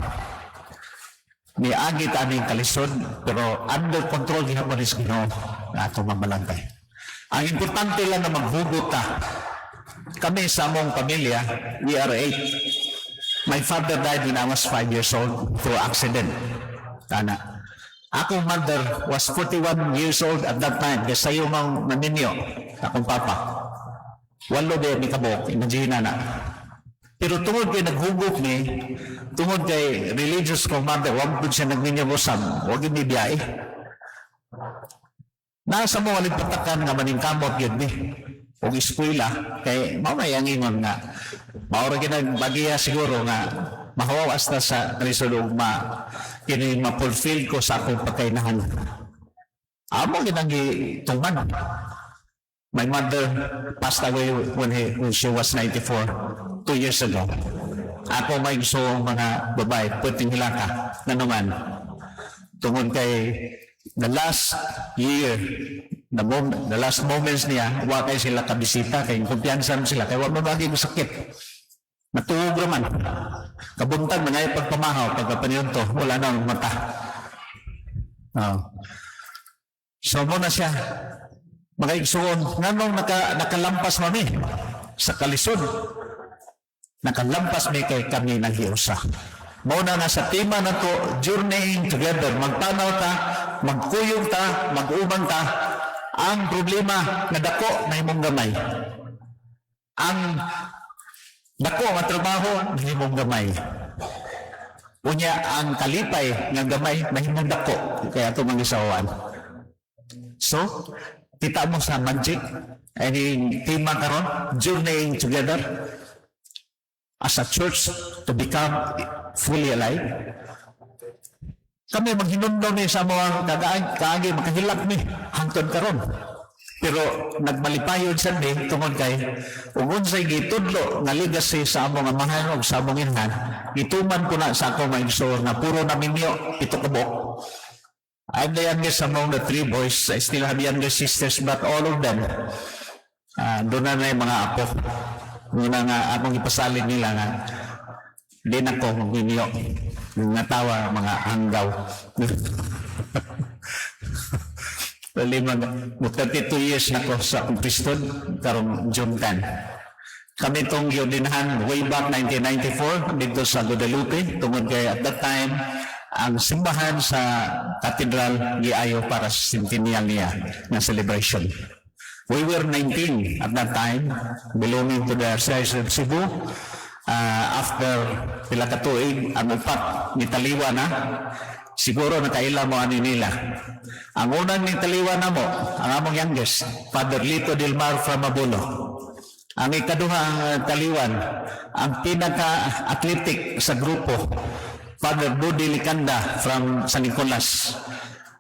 Niagi ta aning kalisod pero under control gihapon is Ginoo nga atong mamalantay. Ang importante lang na maghugot ta. Kami sa among pamilya, we are eight. My father died when I was 5 years old through accident. Tana. Akong mother was 41 years old at that time. Kaya sayo mang naminyo, akong papa. Walo ba mi kabuok, imagine na. Pero tungod kay naghugop ni, tungod kay religious kong mother, wag pud siya nagminyo usab, wag mi biyahe. Nasa mo walay patakan nga maningkamot gyud ni og eskwela kay mao na yang ingon nga mao ra bagiya siguro nga mahawaw hasta sa kalisod ug ma kini ma-fulfill ko sa akong pagkainahan. Amo ginang gituman. My mother passed away when she was 94, 2 years ago. Ako may gusto mga babae, pwedeng hilaka na naman. Tungod kay the last year, the last moments niya, wa kay sila kabisita, kay kumpiyansa man sila, kay wa mabagi mo sakit. Natuog raman. Kabuntag, mga pagpamahaw, pagkapaniyonto, wala na ang mata. Oh. So mao na siya, mga igsuon, nganong nakalampas mami sa kalisod? Nakalampas mi kay kami naghiusa. Mao na nga sa tema na to, journeying together, magtanaw ta, magkuyog ta, mag-uban ta, ang problema nga dako na imong gamay. Ang dako nga trabaho nahimong gamay. Unya ang kalipay nga gamay nahimong dako kaya ato mga. So, kita mo sa magic ani tema karon, journeying together as a church to become fully alive. Kami maghinumdom ni sa mga kaagi, makahilak ni hangtod karon. Pero nagmalipayon sad ni tungod kay ug unsay gitudlo nga legacy sa among amahan ug sa among inahan, gituman ko na sa akong mga igsoon nga puro na minyo, pito ka buok. I'm the youngest among the three boys. I still have younger sisters, but all of them, doon na yung mga apo. Doon na nga akong ipasalin nila nga, di na ko magminyo. Mga tawa, mga hanggaw. Lima, 32 years na ko sa akong priesthood, karong June 10. Kami itong giordinahan way back 1994 dito sa Guadalupe, tungod kay at that time, ang simbahan sa katedral giayo para sa centennial niya na celebration. We were 19 at that time, belonging to the Archdiocese of Cebu. After pila ka tuig, ang upat ni taliwa na, siguro nakaila mo ani nila. Ang unang ni taliwa na mo, ang among youngest, Father Lito Del Mar from Mabolo. Ang ikaduha ang taliwan, ang pinaka-athletic sa grupo, Father Dodi Licanda from San Nicolas.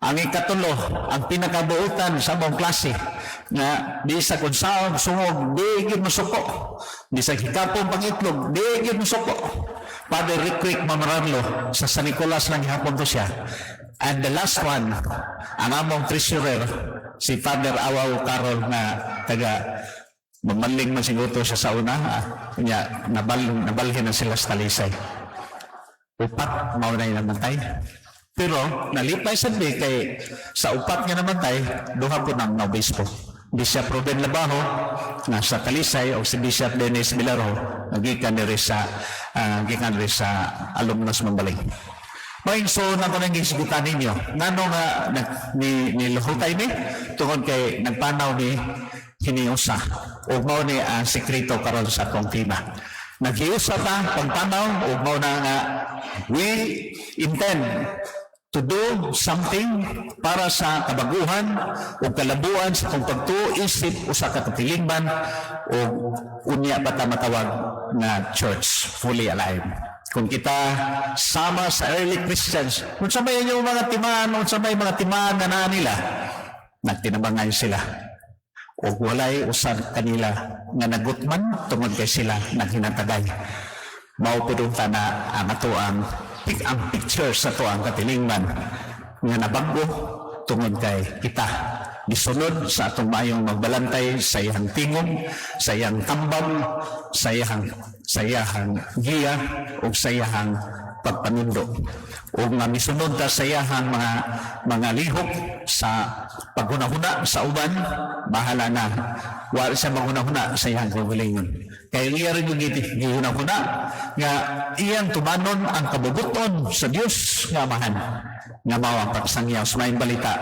Ang ikatulo, ang pinakabuutan sa among klase nga bisag unsaon sungog, di gyud mosuko. Bisag hikapon pangitlog, di gyud mosuko. Father Rick Rick Mamararlo sa San Nicolas lang gihapon to siya. And the last one, ang among treasurer, si Father Awaw Carol nga taga Mamaling man siguro siya sa una. Ah, nya, nabalhin na sila sa Talisay. Upat, mao na namatay. Pero nalipay sad di kay sa upat nga namatay, duha po nang naobispo. Bishop Ruben Labajo nga sa Talisay o si Bishop Dennis Bilaro gikan diri sa alumnus Mambaling. Maing so na ko nang gisgutan ninyo. Ngano nga ni niluhutay ni tungod kay nagpanaw ni hiniusa ug mao ni ang sekreto karon sa atong tema. Naghiusa ta pagpanaw ug mao na nga we intend to do something para sa kabaguhan o kalabuan sa atong pagtuo isip usa ka katilingban o unya pa ta matawag nga church fully alive. Kung kita sama sa early Christians, kung sa may inyong mga timaan, kung sa may mga timaan nga naa nila, nagtinabangay sila. O walay usab kanila nga nagutman tungod kay sila naghinatagay. Mao pud unta na ang ato ang picture sa ato ang katilingban nga nabag-o tungod kay kita gisunod sa atong maayong magbalantay sa iyang tingog, sa iyang tambang, sa iyang giya ug sa iyang pagpanundo ug nga misunod ta sa iyahang mga lihok sa paghunahuna sa uban, bahala na wa siya maghunahuna sa iyang kaugalingon, kay iya rin yung gihunahuna nga iyang tumanon ang kabubuton sa Dios nga Amahan, nga mao ang pagsangyaw sa maayong balita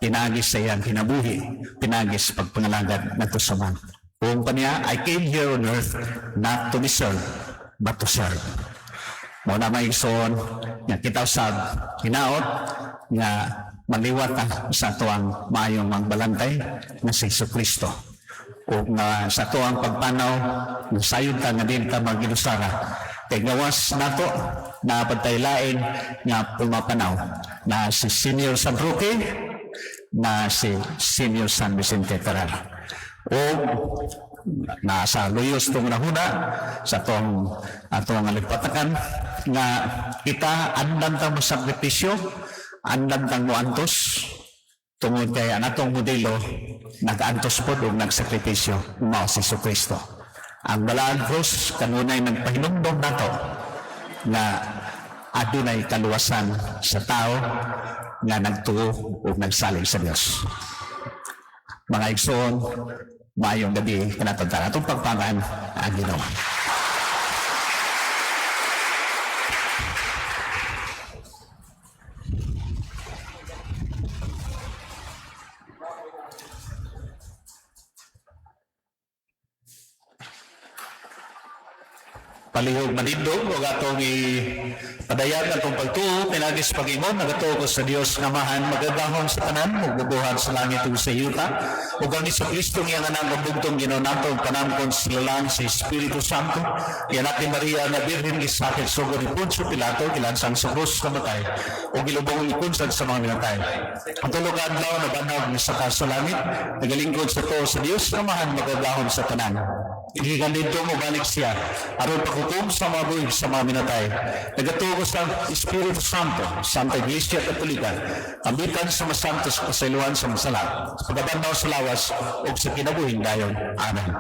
pinaagi sa iyang kinabuhi, pinaagi sa pagpangalagad ngadto sa man. Kung kaniya, "I came here on earth not to be served, but to serve." Mao na, mga igsoon, nga kita usab hinaot nga maliwat ta sa atuang maayong magbalantay nga si Hesus Kristo. O nga sa atuang pagpanaw, sayod ta nga dili ta mag-inusara. Kay gawas nato na pagtaylain nga pumapanaw na si Senior San Roque, na si Senior San Vicente Ferrer. O nasa luyos tong nahuna sa atong atong alipatakan nga kita andam tang sakripisyo, andam tang moantos, tungod kay ang atong modelo nag-antos pod ug nagsakripisyo, mao si Kristo. Ang balaan krus kanunay nagpahinumdom nato nga adunay kaluwasan sa tao nga nagtuo ug nagsalig sa Dios. Mga igsoon, maayong gabi kanatong tanan. Atong pagpangan ang Ginoo. Palihog manindog ug atong ipadayon atong pagtuo pinaagi sa pag-ingon, "Nagatuo ko sa Dios nga Amahan, makagagahom sa tanan, nagbuhat sa langit ug sa yuta, ug ang Hesus Kristo iyang anak nga bugtong Ginoo nato, panangkon sa lalang sa Espiritu Santo, gianak ni Maria nga Birhen, gisakit sugod ni Poncio Pilato, gilansang sa krus, namatay ug gilubong, ikunsad sa mga minatay. Ang tulo ka adlaw nabanhaw, misaka sa langit, nagalingkod sa tuo sa Dios nga Amahan, makagagahom sa tanan. Gikan didto mobalik siya aron paghukom sa mga buhi sa mga minatay. Nagatuo ko sa Espiritu Santo, Santa Iglesia Katolika, kambitan sa mga santos, pasayloan sa mga sala, sa pagkabanhaw sa lawas ug sa kinabuhing dayon. Amen."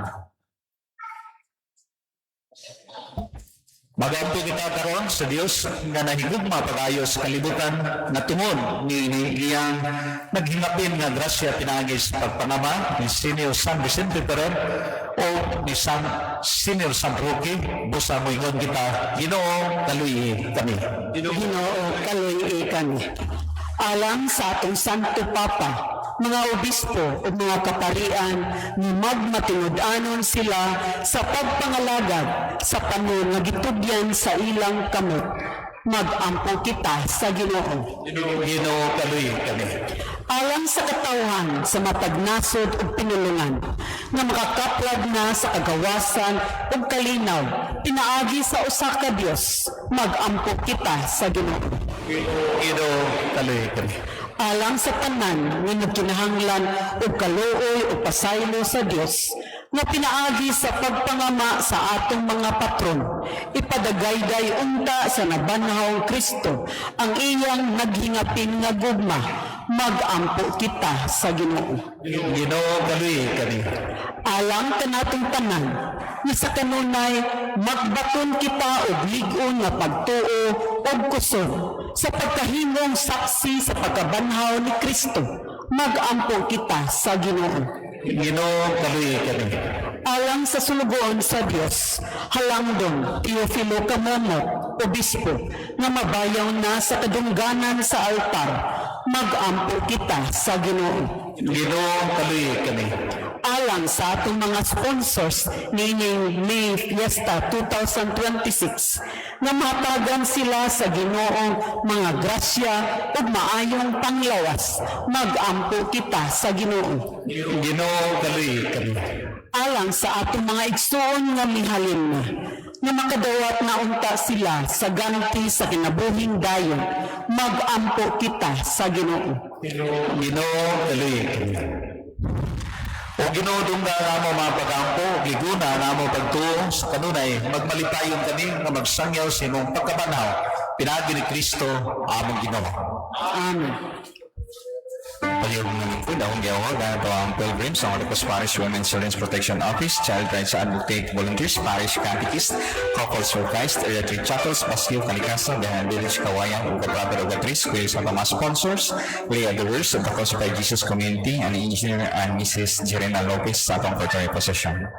Magampo kita karon sa Dios nga nahigugma pag-ayo sa kalibutan nga tungod ni iyang naghingapin nga grasya pinaagi sa pagpangama ni Senior San Vicente Ferrer o ni San Senior San Roque, busa moingon kita, "Ginoo, kaluyi kami." Ginoo, kaluy kami. Alang sa atong Santo Papa, mga obispo ug mga kaparian nga magmatinud-anon sila sa pagpangalagad sa panon nga gitugyan sa ilang kamot. Mag-ampo kita sa Ginoo. Ginoo, kaluyi kami. Alang sa katawhan sa matag nasod ug pinulungan nga makakaplag na sa kagawasan ug kalinaw pinaagi sa usa ka Dios, mag-ampo kita sa Ginoo. Ginoo, kaluyi kami. Alang sa tanan nga nagkinahanglan og kaluoy o pasaylo sa Dios nga pinaagi sa pagpangama sa atong mga patron, ipadagayday unta sa nabanhawng Kristo ang iyang naghingapin nga gugma. Mag-ampo kita sa Ginoo. Ginoo, kaluyi kami. Alang kanatong tanan nga sa kanunay magbaton kita og lig-on nga pagtuo ug kusog sa pagkahimong saksi sa pagkabanhaw ni Kristo, mag-ampo kita sa Ginoo. Ginoo, kaluyi kami. Alang sa sulugoon sa Dios, Halangdong Teofilo Camomot, Obispo, nga mabayaw na sa kadungganan sa altar, mag-ampo kita sa Ginoo. Ginoo, kaluyi kami. Alang sa atong mga sponsors niining May Fiesta 2026, nga mahatagan sila sa Ginoong mga grasya ug maayong panglawas, mag-ampo kita sa Ginoo. Ginoo, kaluyi kami. Alang sa atong mga igsoon nga mihalin na, nga makadawat na unta sila sa ganti sa kinabuhing dayon, mag-ampo kita sa Ginoo. Ginoo, kaluyi kami. O Ginoo, dungga ang amo mga pagampo, ug liguna ang amo pagtuo sa kanunay, magmalipayon kami nga magsangyaw sa imong pagkabanhaw, pinaagi ni Kristo among Ginoo. Amen. Palihog nga lingkod, akong giawag ato ang Pilgrims, ang Orcos Parish Women's Children's Protection Office, Child Rights Advocate Volunteers, Parish Catechist, Couples for Christ, Area 3 Chapels, Basyo, Kalikasan, Behind Village, Kawayan, Uga Brother, Uga Tris, Kuya sa mga sponsors, Leah the Worst of the Crucified Jesus Community, and Engineer and Mrs. Jerena Lopez sa atong fraternal possession.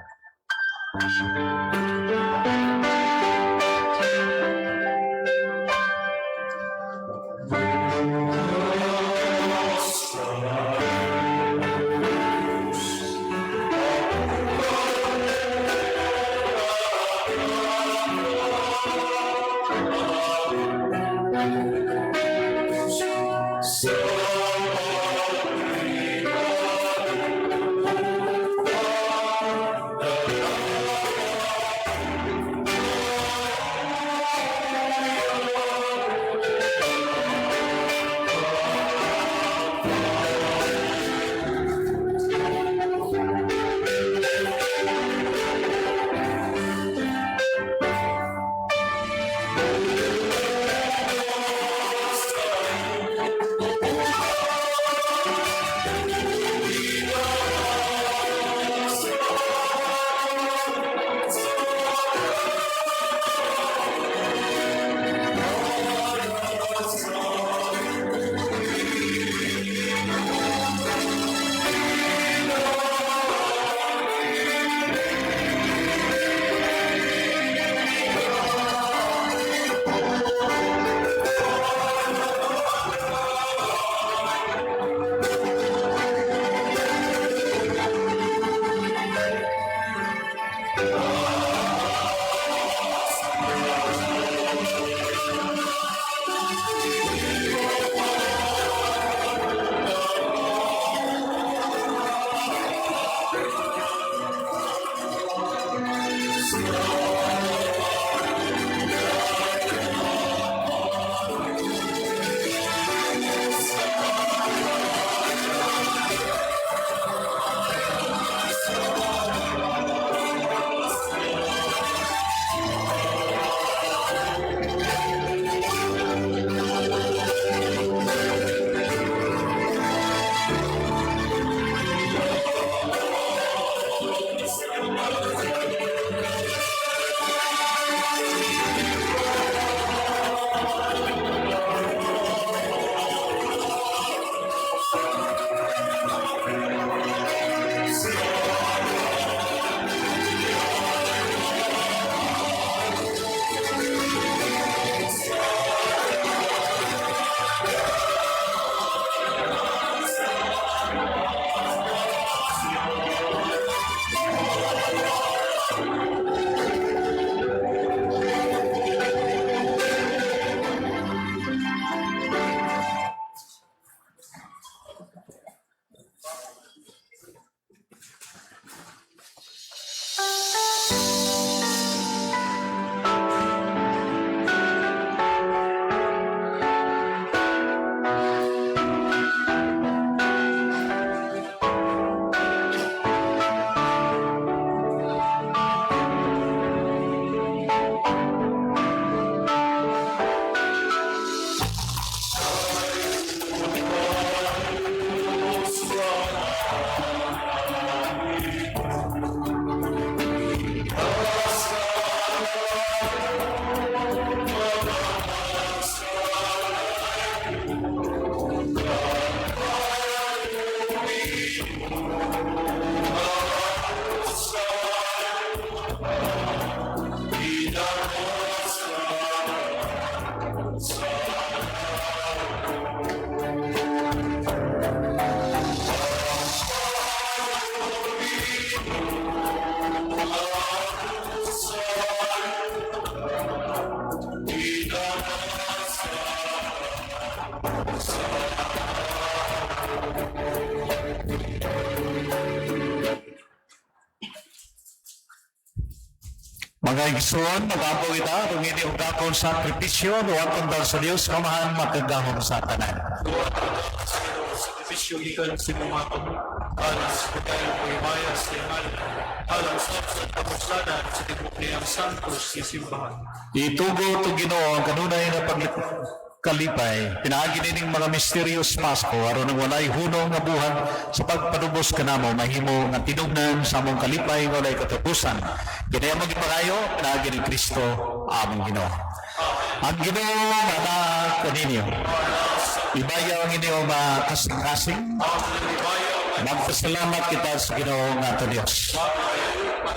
Mga igsoon, mag-apo kita, kung hindi og dakong sakripisyo, duwaton daw sa Dios, kamahan makagahom sa tanan. Sakripisyo gikan sa imong mga kamot, alang sa pagkayon o himaya sa iyang alang sa kapuslanan sa tibuok niyang santos nga simbahan. Itugo to Ginoo ang kanunay nga Kalipay. Pinaagi nining mga misteryos Pasko aron ang walay hunong nga buhat sa pagpanubos kanamo mahimo nga tinubnan sa among kalipay nga walay katapusan. Kini among gipangayo pinaagi ni Kristo among Ginoo. Ang Ginoo manaa kaninyo. Ibayaw ang inyong mga kasing-kasing. Magpasalamat kita sa Ginoo nga ato Dios.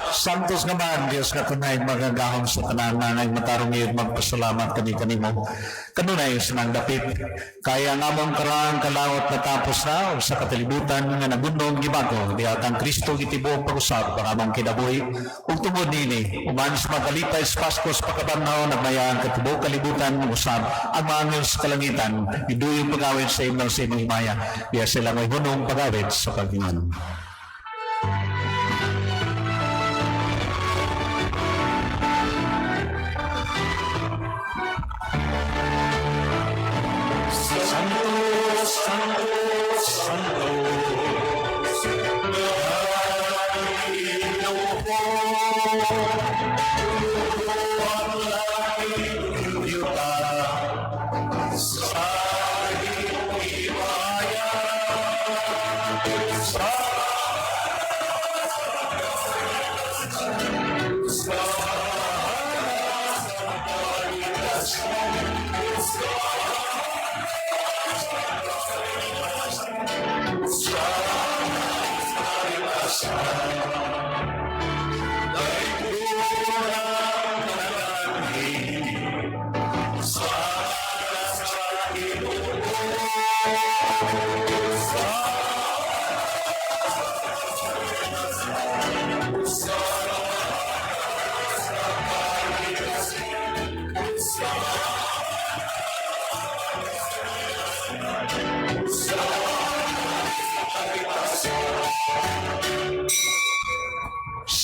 Santos naman, Diyos nga tunay magagahom sa tanan nga ngay matarong ngayon magpasalamat kami kanimo. Kanunay sa nang dapit. Kaya nga among karaang kalawot natapos na o sa katalibutan nga nagundong gibago diha kang Kristo gitibuok pag-usab ang among kinabuhi ug tungod nini uman sa magalipay sa Pasko sa pagkabanhaw nagmayaan katibuok kalibutan usab ang mga anghel sa kalangitan giduyong pag-awit sa imong himaya diha sila may hunong pag-awit sa Paglingon. Santo, Santo, Santo,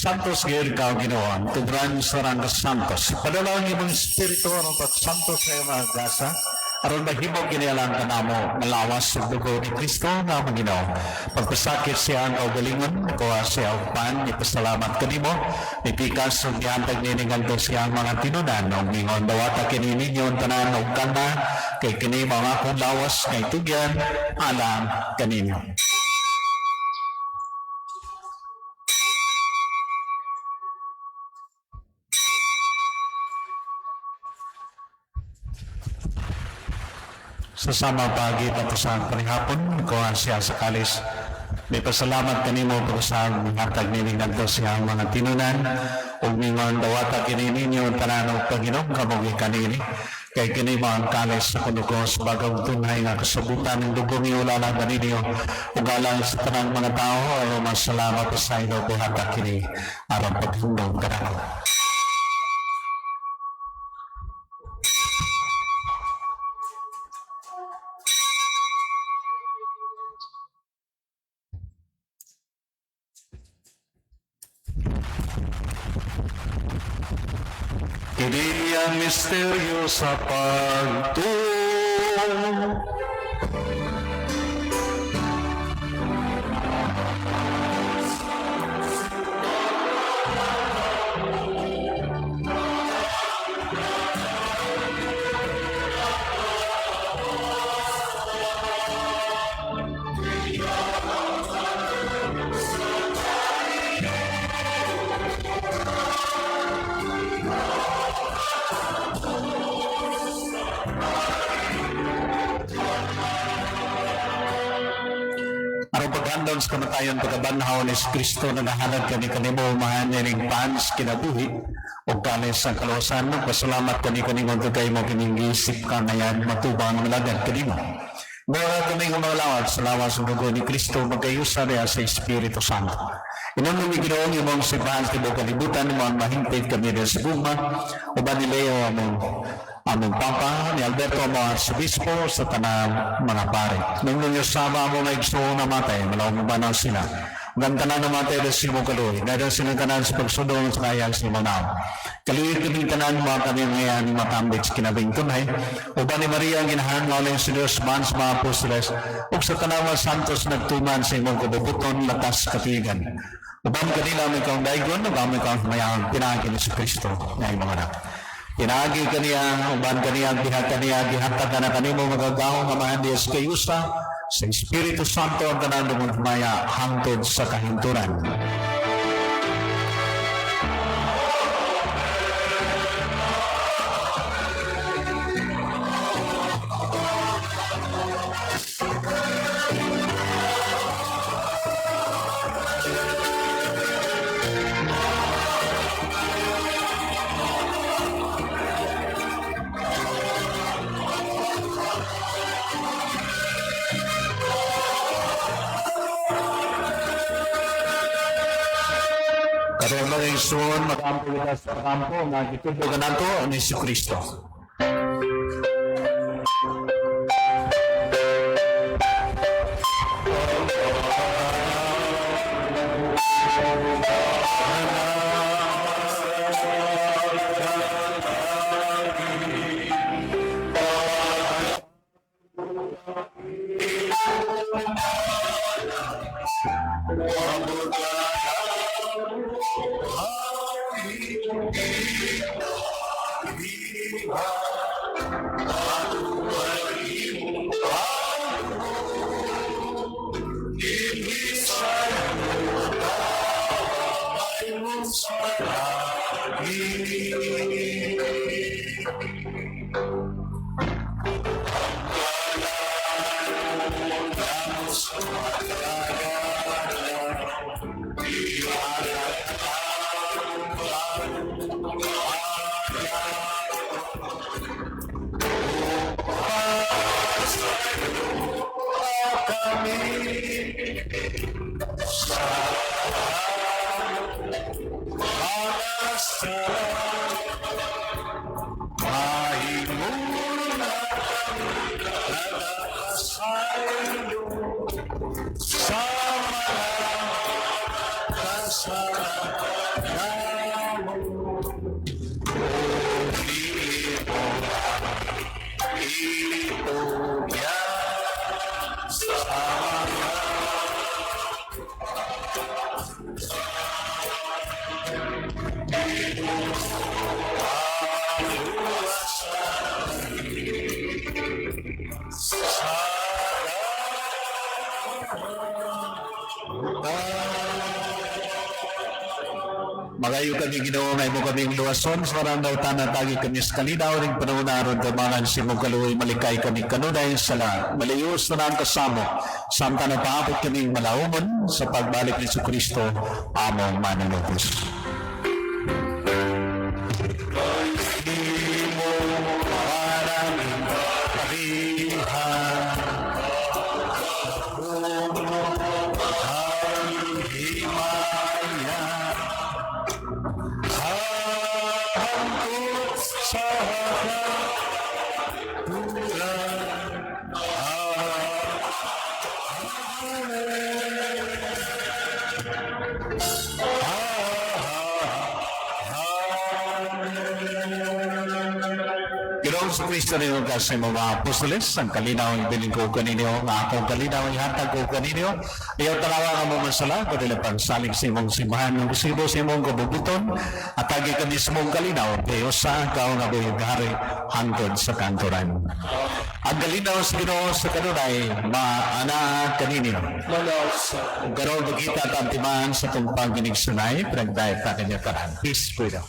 Santos gyud ka Ginoo, ang tubran sa rang santos. Padala ang imong espiritu aron pagsantos sa iyong mga gasa, aron mahimo kini alang kanamo malawas sa dugo ni Kristo nga among Ginoo. Pagpasakit siya ang kaugalingon, kuha siya og pan, ipasalamat kanimo, nipikas ug gihatag niini ngadto siya ang mga tinunan, ug mingon dawata kini ninyo ang tanan og kana, kay kini mao ang akong lawas nga itugyan alang kaninyo. Sa sama pagi tapos ang panihapon, kuha siya sa kalis. May pasalamat kanimo pag-usab hatag nining ngadto siya ang mga tinunan ug mingon dawata kini ninyo ang tanan og Panginoon kamo kanini. Kay kini mao ang kalis sa kunugo sa bagong tunay nga kasabutan ng dugo ni alang kaninyo ug alang sa tanang mga tao aron masalamat sa inyo buhata kini aron paghundong kanako. Kini ang misteryo sa pagtuo. Aron paghandom sa kamatayon pagkabanhaw ni Kristo nagahalad kami kanimo mahan ning pan sa kinabuhi ug kalis sa kaluwasan. Pasalamat kami kanimo kay mo kining giisip ka ngayan matubang malagad kanimo. Mura kami nga mga lawat sa lawas ng dugo ni Kristo magkayusa niya sa Espiritu Santo. Inom mi Ginoo ang imong simbahan sa tibuok kalibutan mo ang mahingpit kami din sa gugma uban ni Leo among Papa, ni Alberto among Arsobispo, sa tanang mga pare. Nung ninyo sama mo nga igsoon namatay, malawang mabanaw sila. Ug ang tanan namatay dahil sa imong kaluoy, dahil silang tanan sa pagsudong sa kayang sa imong naong. Kaluoy kami tanan mga kami ngayon matambit sa kinabing tunay. Uban ni Maria ang ginahan nga sa Diyos man sa mga apostoles, ug sa tanang mga santos nagtuman sa imong kabubuton latas katuigan. Uban kanila may kang daigon, ug amay kang mayang pinaagi ni Kristo nga imong anak. Pinaagi kaniya, uban kaniya, diha kaniya, gihatag ka na kanimo magagahom Amahan Dios kayusa sa Espiritu Santo ang tanan tungod maya hangtod sa kahinturan. Karon mga igsoon, magampo kita sa kampo nga gitudlo kanato ni Jesucristo. Magayo kami Ginoo nga imo kaming luwason sa marang dautan at tagi kami sa kalinaw ning panahon aron kamangan sa imong kaluoy malikay kami kanunay sa lahat. Malayos na ang kasamo samtang napaabot kaming malawomon sa pagbalik ni Kristo among manunubos. Ginoong sa Kristo ninyo ka sa imong mga apostoles, ang kalinaw ang bilin ko kaninyo, ang akong kalinaw ang ihatag ko kaninyo. Ayaw tanawa nga mo masala, kundi lang pagsalig sa imong simbahan ng kusibo sa imong kabubuton, at agi ka mismong kalinaw, Diyos sa ikaw nga buhig hari, hangtod sa kanturan. Ang kalinaw sa Ginoo sa kanunay, maana kaninyo. Manaw sa Kung karoon magkita at ang timaan sa tumpang ginig sunay, pinagdayat ta kanya tanan. Peace, freedom.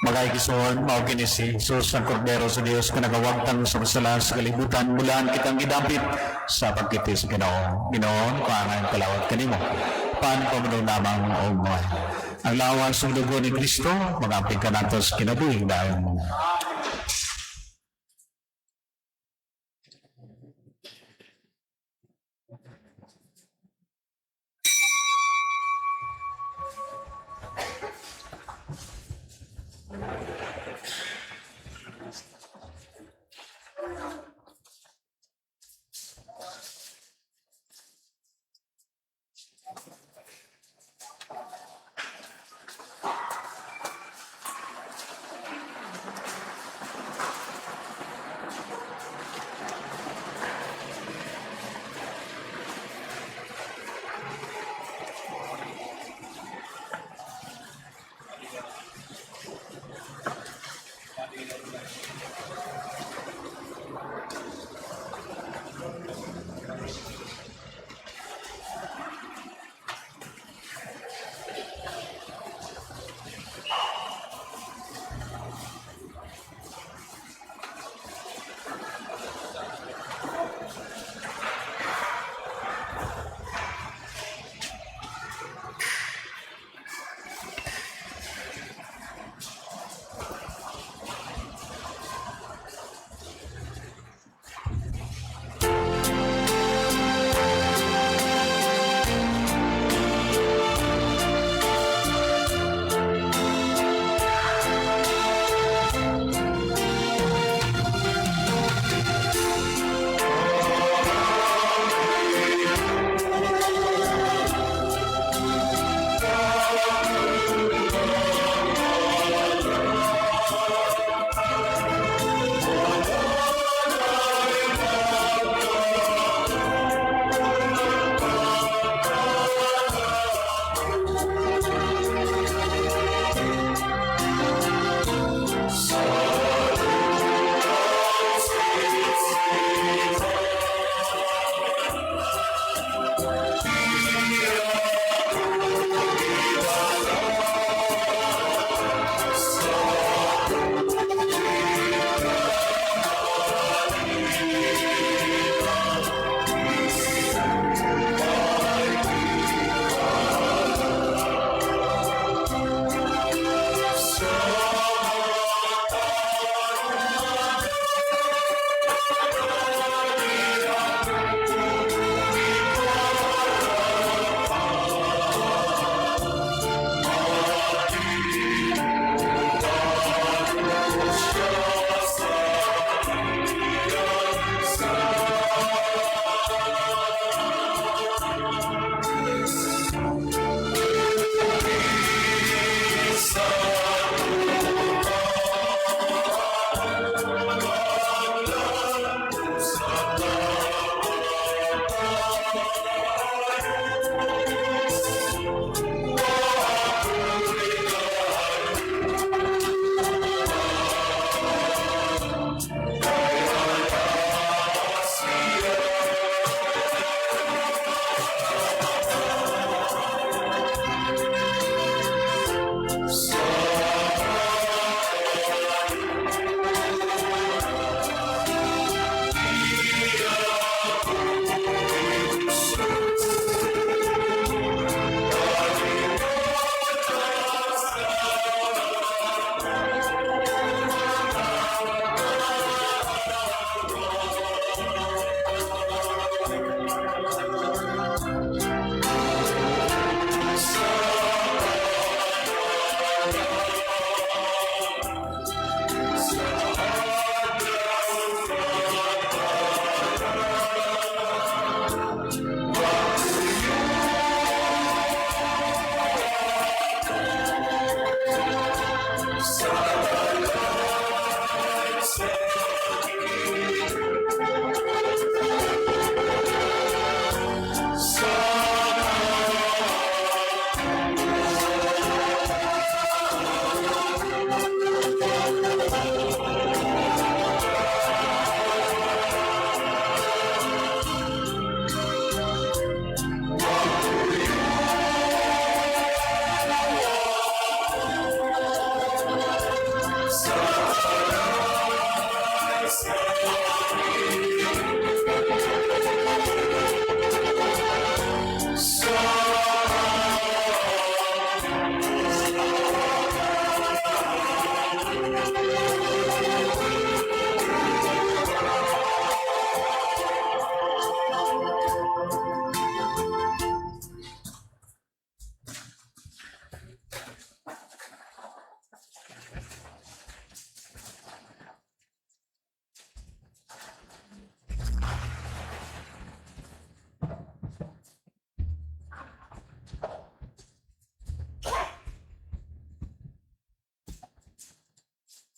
Mga igsoon, mao kini si Jesus ang Kordero sa Dios nga nagawagtang sa masala sa kalibutan, mulaan kitang gidapit sa pagkiti sa Ginoo. Ginoo, kaangan kalawat kanimo. Pan pamuno lamang og mga ang lawas ug dugo ni Kristo, magamping kanato sa kinabuhi dayon.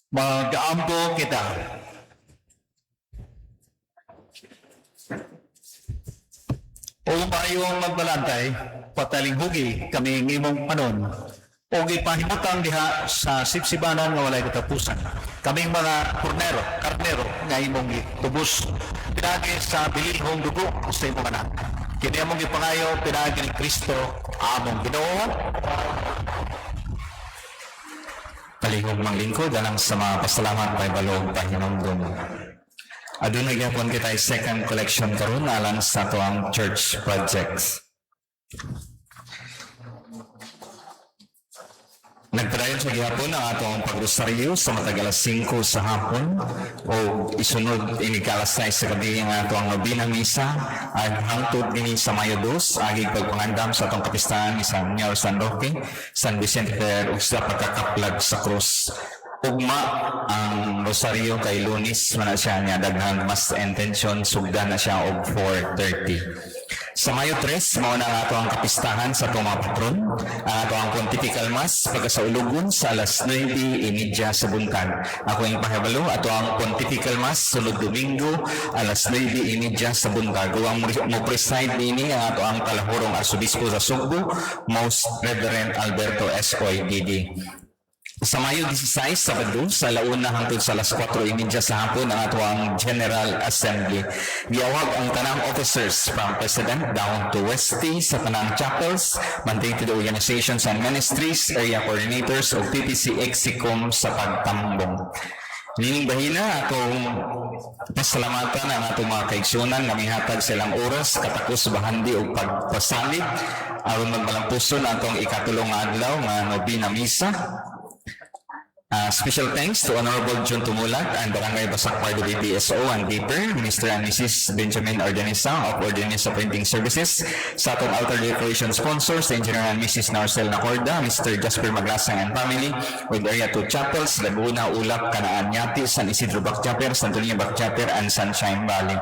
Mag-ampo kita. O maayong magbalantay, patalinghugi kami ng imong panon, o gipahimutang diha sa sipsibanan nga walay katapusan. Kaming mga kornero, karnero nga imong gitubos, pinaagi sa bilihong dugo sa imong anak. Kini among gipangayo pinaagi ni Kristo among Ginoo. Palihog manglingkod alang sa mga pasalamat pahibalo pahinumdum. Aduna gyapon kita second collection karon alang sa atoang church projects. Nagpadayon sa gihapon ang atong pagrosaryo sa matag alas 5 sa hapon o isunod inig alas 6 sa gabi ang atong nobina misa at hangtod dinhi sa Mayo 2 agig pagpangandam sa atong kapistahan ni San Señor San Roque, San Vicente Ferrer ug sa pagkakaplag sa krus. Ugma ang rosaryo kay Lunes man na siya niya daghan mas intention sugdan na siya og 4:30. Sa Mayo 3, mao na ang ato ang kapistahan sa atong mga patron, ang ato ang Pontifical Mass pagkasaulugon sa alas 9:30 sa buntag. Ako ang pahibalo, ato ang Pontifical Mass sunod Domingo alas 9:30 sa buntag. Ug ang mo preside niini ang ato ang talahurong Arsobispo sa Sugbo, Most Reverend Alberto S. Oy, D.D. Sa Mayo 16, Sabado, sa launa hangtod sa alas 4:30 sa hapon ang atoang General Assembly. Giawhag ang tanang officers from President down to Westy sa tanang chapels, mandated organizations and ministries, area coordinators o PPC Execom sa pagtambong. Nining bahina atong pasalamatan ang atong mga kaigsunan nga mihatag sa ilang oras katakos bahandi og pagpasalig aron magmalampuson atong ikatulong nga adlaw nga nobina misa. Special thanks to Honorable John Tumulak and Barangay Basak Pardo BPSO and Deeper, Mr. and Mrs. Benjamin Ordanisa of Ordanisa Printing Services, sa atong altar decoration sponsors, Engineer and Mrs. Narcel Nacorda, Mr. Jasper Maglasang and family, with Area 2 Chapels, Laguna, Ulap, Kanaan, Yati, San Isidro Bakjaper, Santo Niño Bakjaper, and Sunshine Valley.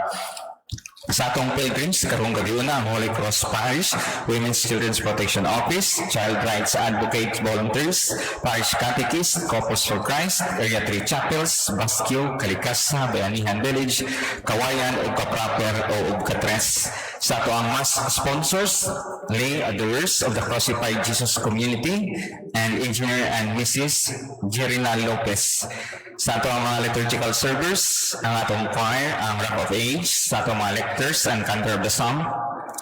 Sa atong pilgrims, karong gabiuna ang Holy Cross Parish, Women's Children's Protection Office, Child Rights Advocate Volunteers, Parish Catechist, Couples for Christ, Area 3 Chapels, Basquio, Kalikasa, Bayanihan Village, Kawayan, ug Kapraper o ug Katres. Sa ato ang mass sponsors, Lay Adorers of the Crucified Jesus Community, and Engineer and Mrs. Jerina Lopez. Sa ato ang mga liturgical servers, ang atong choir, ang Rock of Age, sa atong mga lectors and cantor of the psalm,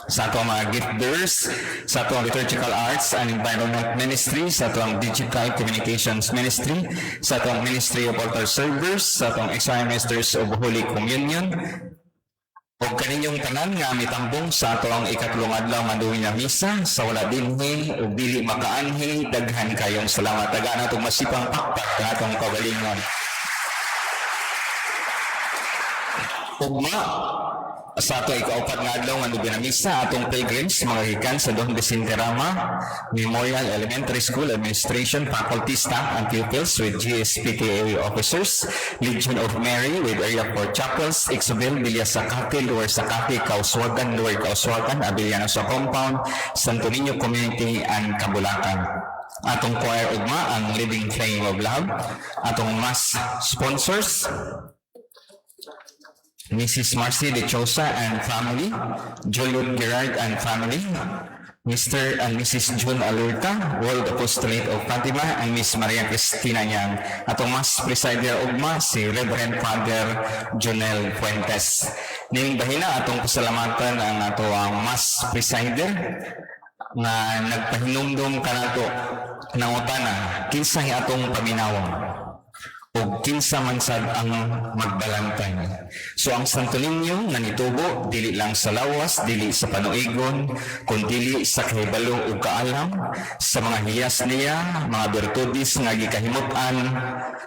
sa atong mga gift bearers, sa atong liturgical arts and environment ministry, sa atong digital communications ministry, sa atong ministry of altar servers, sa atong XI ministers of Holy Communion, o kaninyong tanan nga mitambong sa ato ang ikatulong adlaw nga nga misa sa wala dinhi ug dili makaanhi, daghan kayong salamat. Tagaan atong masipang pakpak nga atong kabalingon. Ugma sa ato ikaupat nga adlaw nga nobena misa, atong pilgrims mga gikan sa Don Vicente Rama Memorial Elementary School Administration, faculty, staff and pupils with GSPTA officers, Legion of Mary with Area 4 Chapels, Ixobel, Villa Sakate, Lower Sakate, Kauswagan, Lower Kauswagan, Abellano sa Compound, Santo Niño Community and Kabulakan. Atong choir ugma ang Living Flame of Love, atong mass sponsors Mrs. Marcy De Chosa and family, Juliet Gerard and family, Mr. and Mrs. June Alurta, World Apostolate of Fatima, and Miss Maria Cristina Yang. Atong mas presider ugma si Reverend Father Jonel Fuentes. Ning bahina atong pasalamatan ang ato ang mas presider nga nagpahinumdum kanato nangutana kinsay atong paminawon o kinsa man sad ang magbalantay. So ang Santo Niño nga nitubo dili lang sa lawas, dili sa panuigon, kun dili sa kahibalo ug kaalam sa mga hiyas niya, mga bertudes nga gikahimut-an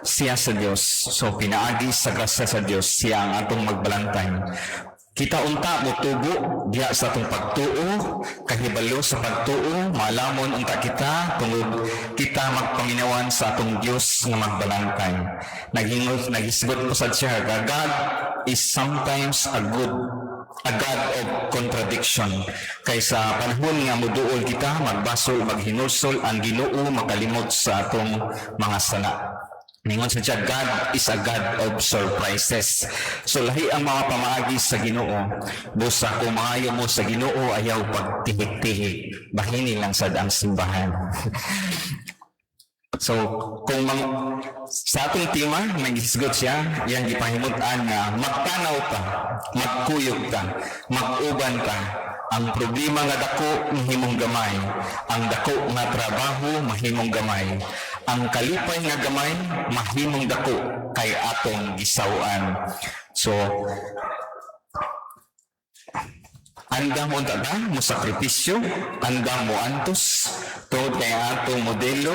siya sa Dios. So pinaagi sa grasya sa Dios siya ang atong magbalantay. Kita unta motubo diha sa atong pagtuo, kahibalo sa pagtuo, malamon unta kita tungod kita magpaminawan sa atong Dios nga magbalantay. Naghingot naghisgot po sad siya, God is sometimes a God of contradiction. Kaysa panahon nga muduol kita, magbasol, maghinulsol, ang Ginoo makalimot sa atong mga sala. Ningon sa siya, "God is a God of surprises." So lahi ang mga pamaagi sa Ginoo. Busa kung maayo mo sa Ginoo, ayaw pagtihik-tihik. Bahini lang sad ang simbahan. So, kung sa atong tema, naghisgot siya, yang gipahimut-an nga magtanaw ta, magkuyog ta, mag-uban ta. Ang problema nga dako mahimong gamay, ang dako nga trabaho mahimong gamay, ang kalipay nga gamay mahimong dako kay atong gisaw-an. So, andam unta ta mo sakripisyo, andam mo antos, tungod kay atong modelo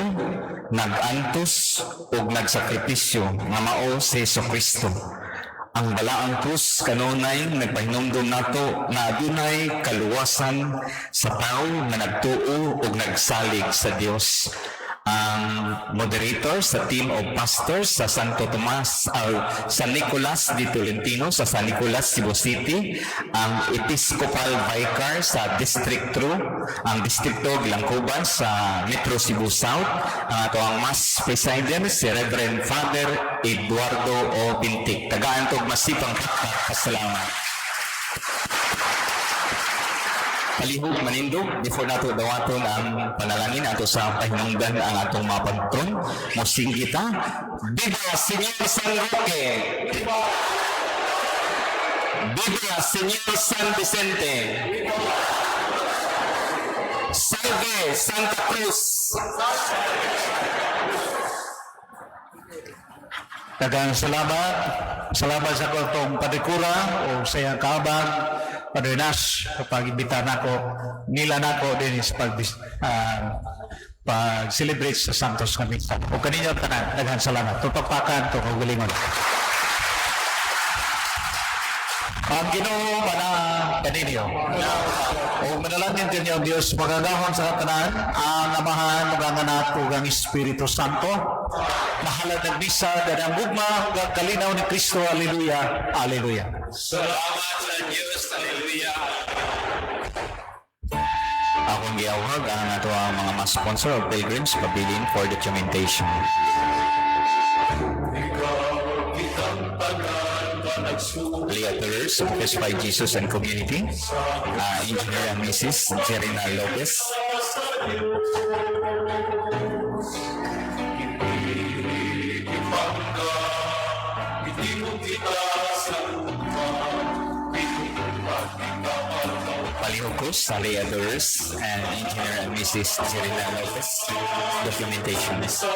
nag-antos ug nagsakripisyo nga mao si Jesu Kristo. Ang balaang krus kanunay nagpahinumdum nato nga adunay kaluwasan sa tawo nga nagtuo ug nagsalig sa Dios. Ang moderator sa team of pastors sa Santo Tomas, San Nicolas de Tolentino sa San Nicolas, Cebu City, ang Episcopal Vicar sa District 2, ang Distrito Gilangkuban sa Metro Cebu South, ang ato ang Mass Presider si Reverend Father Eduardo O. Bintik. Tagaan tog masipang pasalamat. Palihog manindog before nato dawaton ang panalangin ato sa pahinungdan ang atong mga patron. Mosinggi ta. Viva Señor San Roque! Viva Señor San Vicente! Salve Santa Cruz! Daghang salamat. Salamat sa atong padikura o sa iyang kaabag, Padre Nash, sa pag-imbita nako, nila nako din sa pag-celebrate sa Santos nga Misa. O kaninyo tanan, daghang salamat. Tupagpakan, to kaugalingon. Ang Ginoo mana kaninyo. O manalangin kanyo ang Dios magagahom sa katanan, ang Amahan, ug ang Anak, ug ang Espiritu Santo. Mahalad ng misa, danang gugma, ug ang kalinaw ni Kristo. Alleluia. Alleluia. Salamat sa Diyos. Hallelujah. Akong giawhag ang ato ang mga mas sponsor of pilgrims pabilin for documentation. Leaders of Crucified Jesus and Community, Engineer and Mrs. Jerina Lopez. Palihog ko sa Leaders and Engineer and Mrs. Jerina Lopez. Documentation. Isa.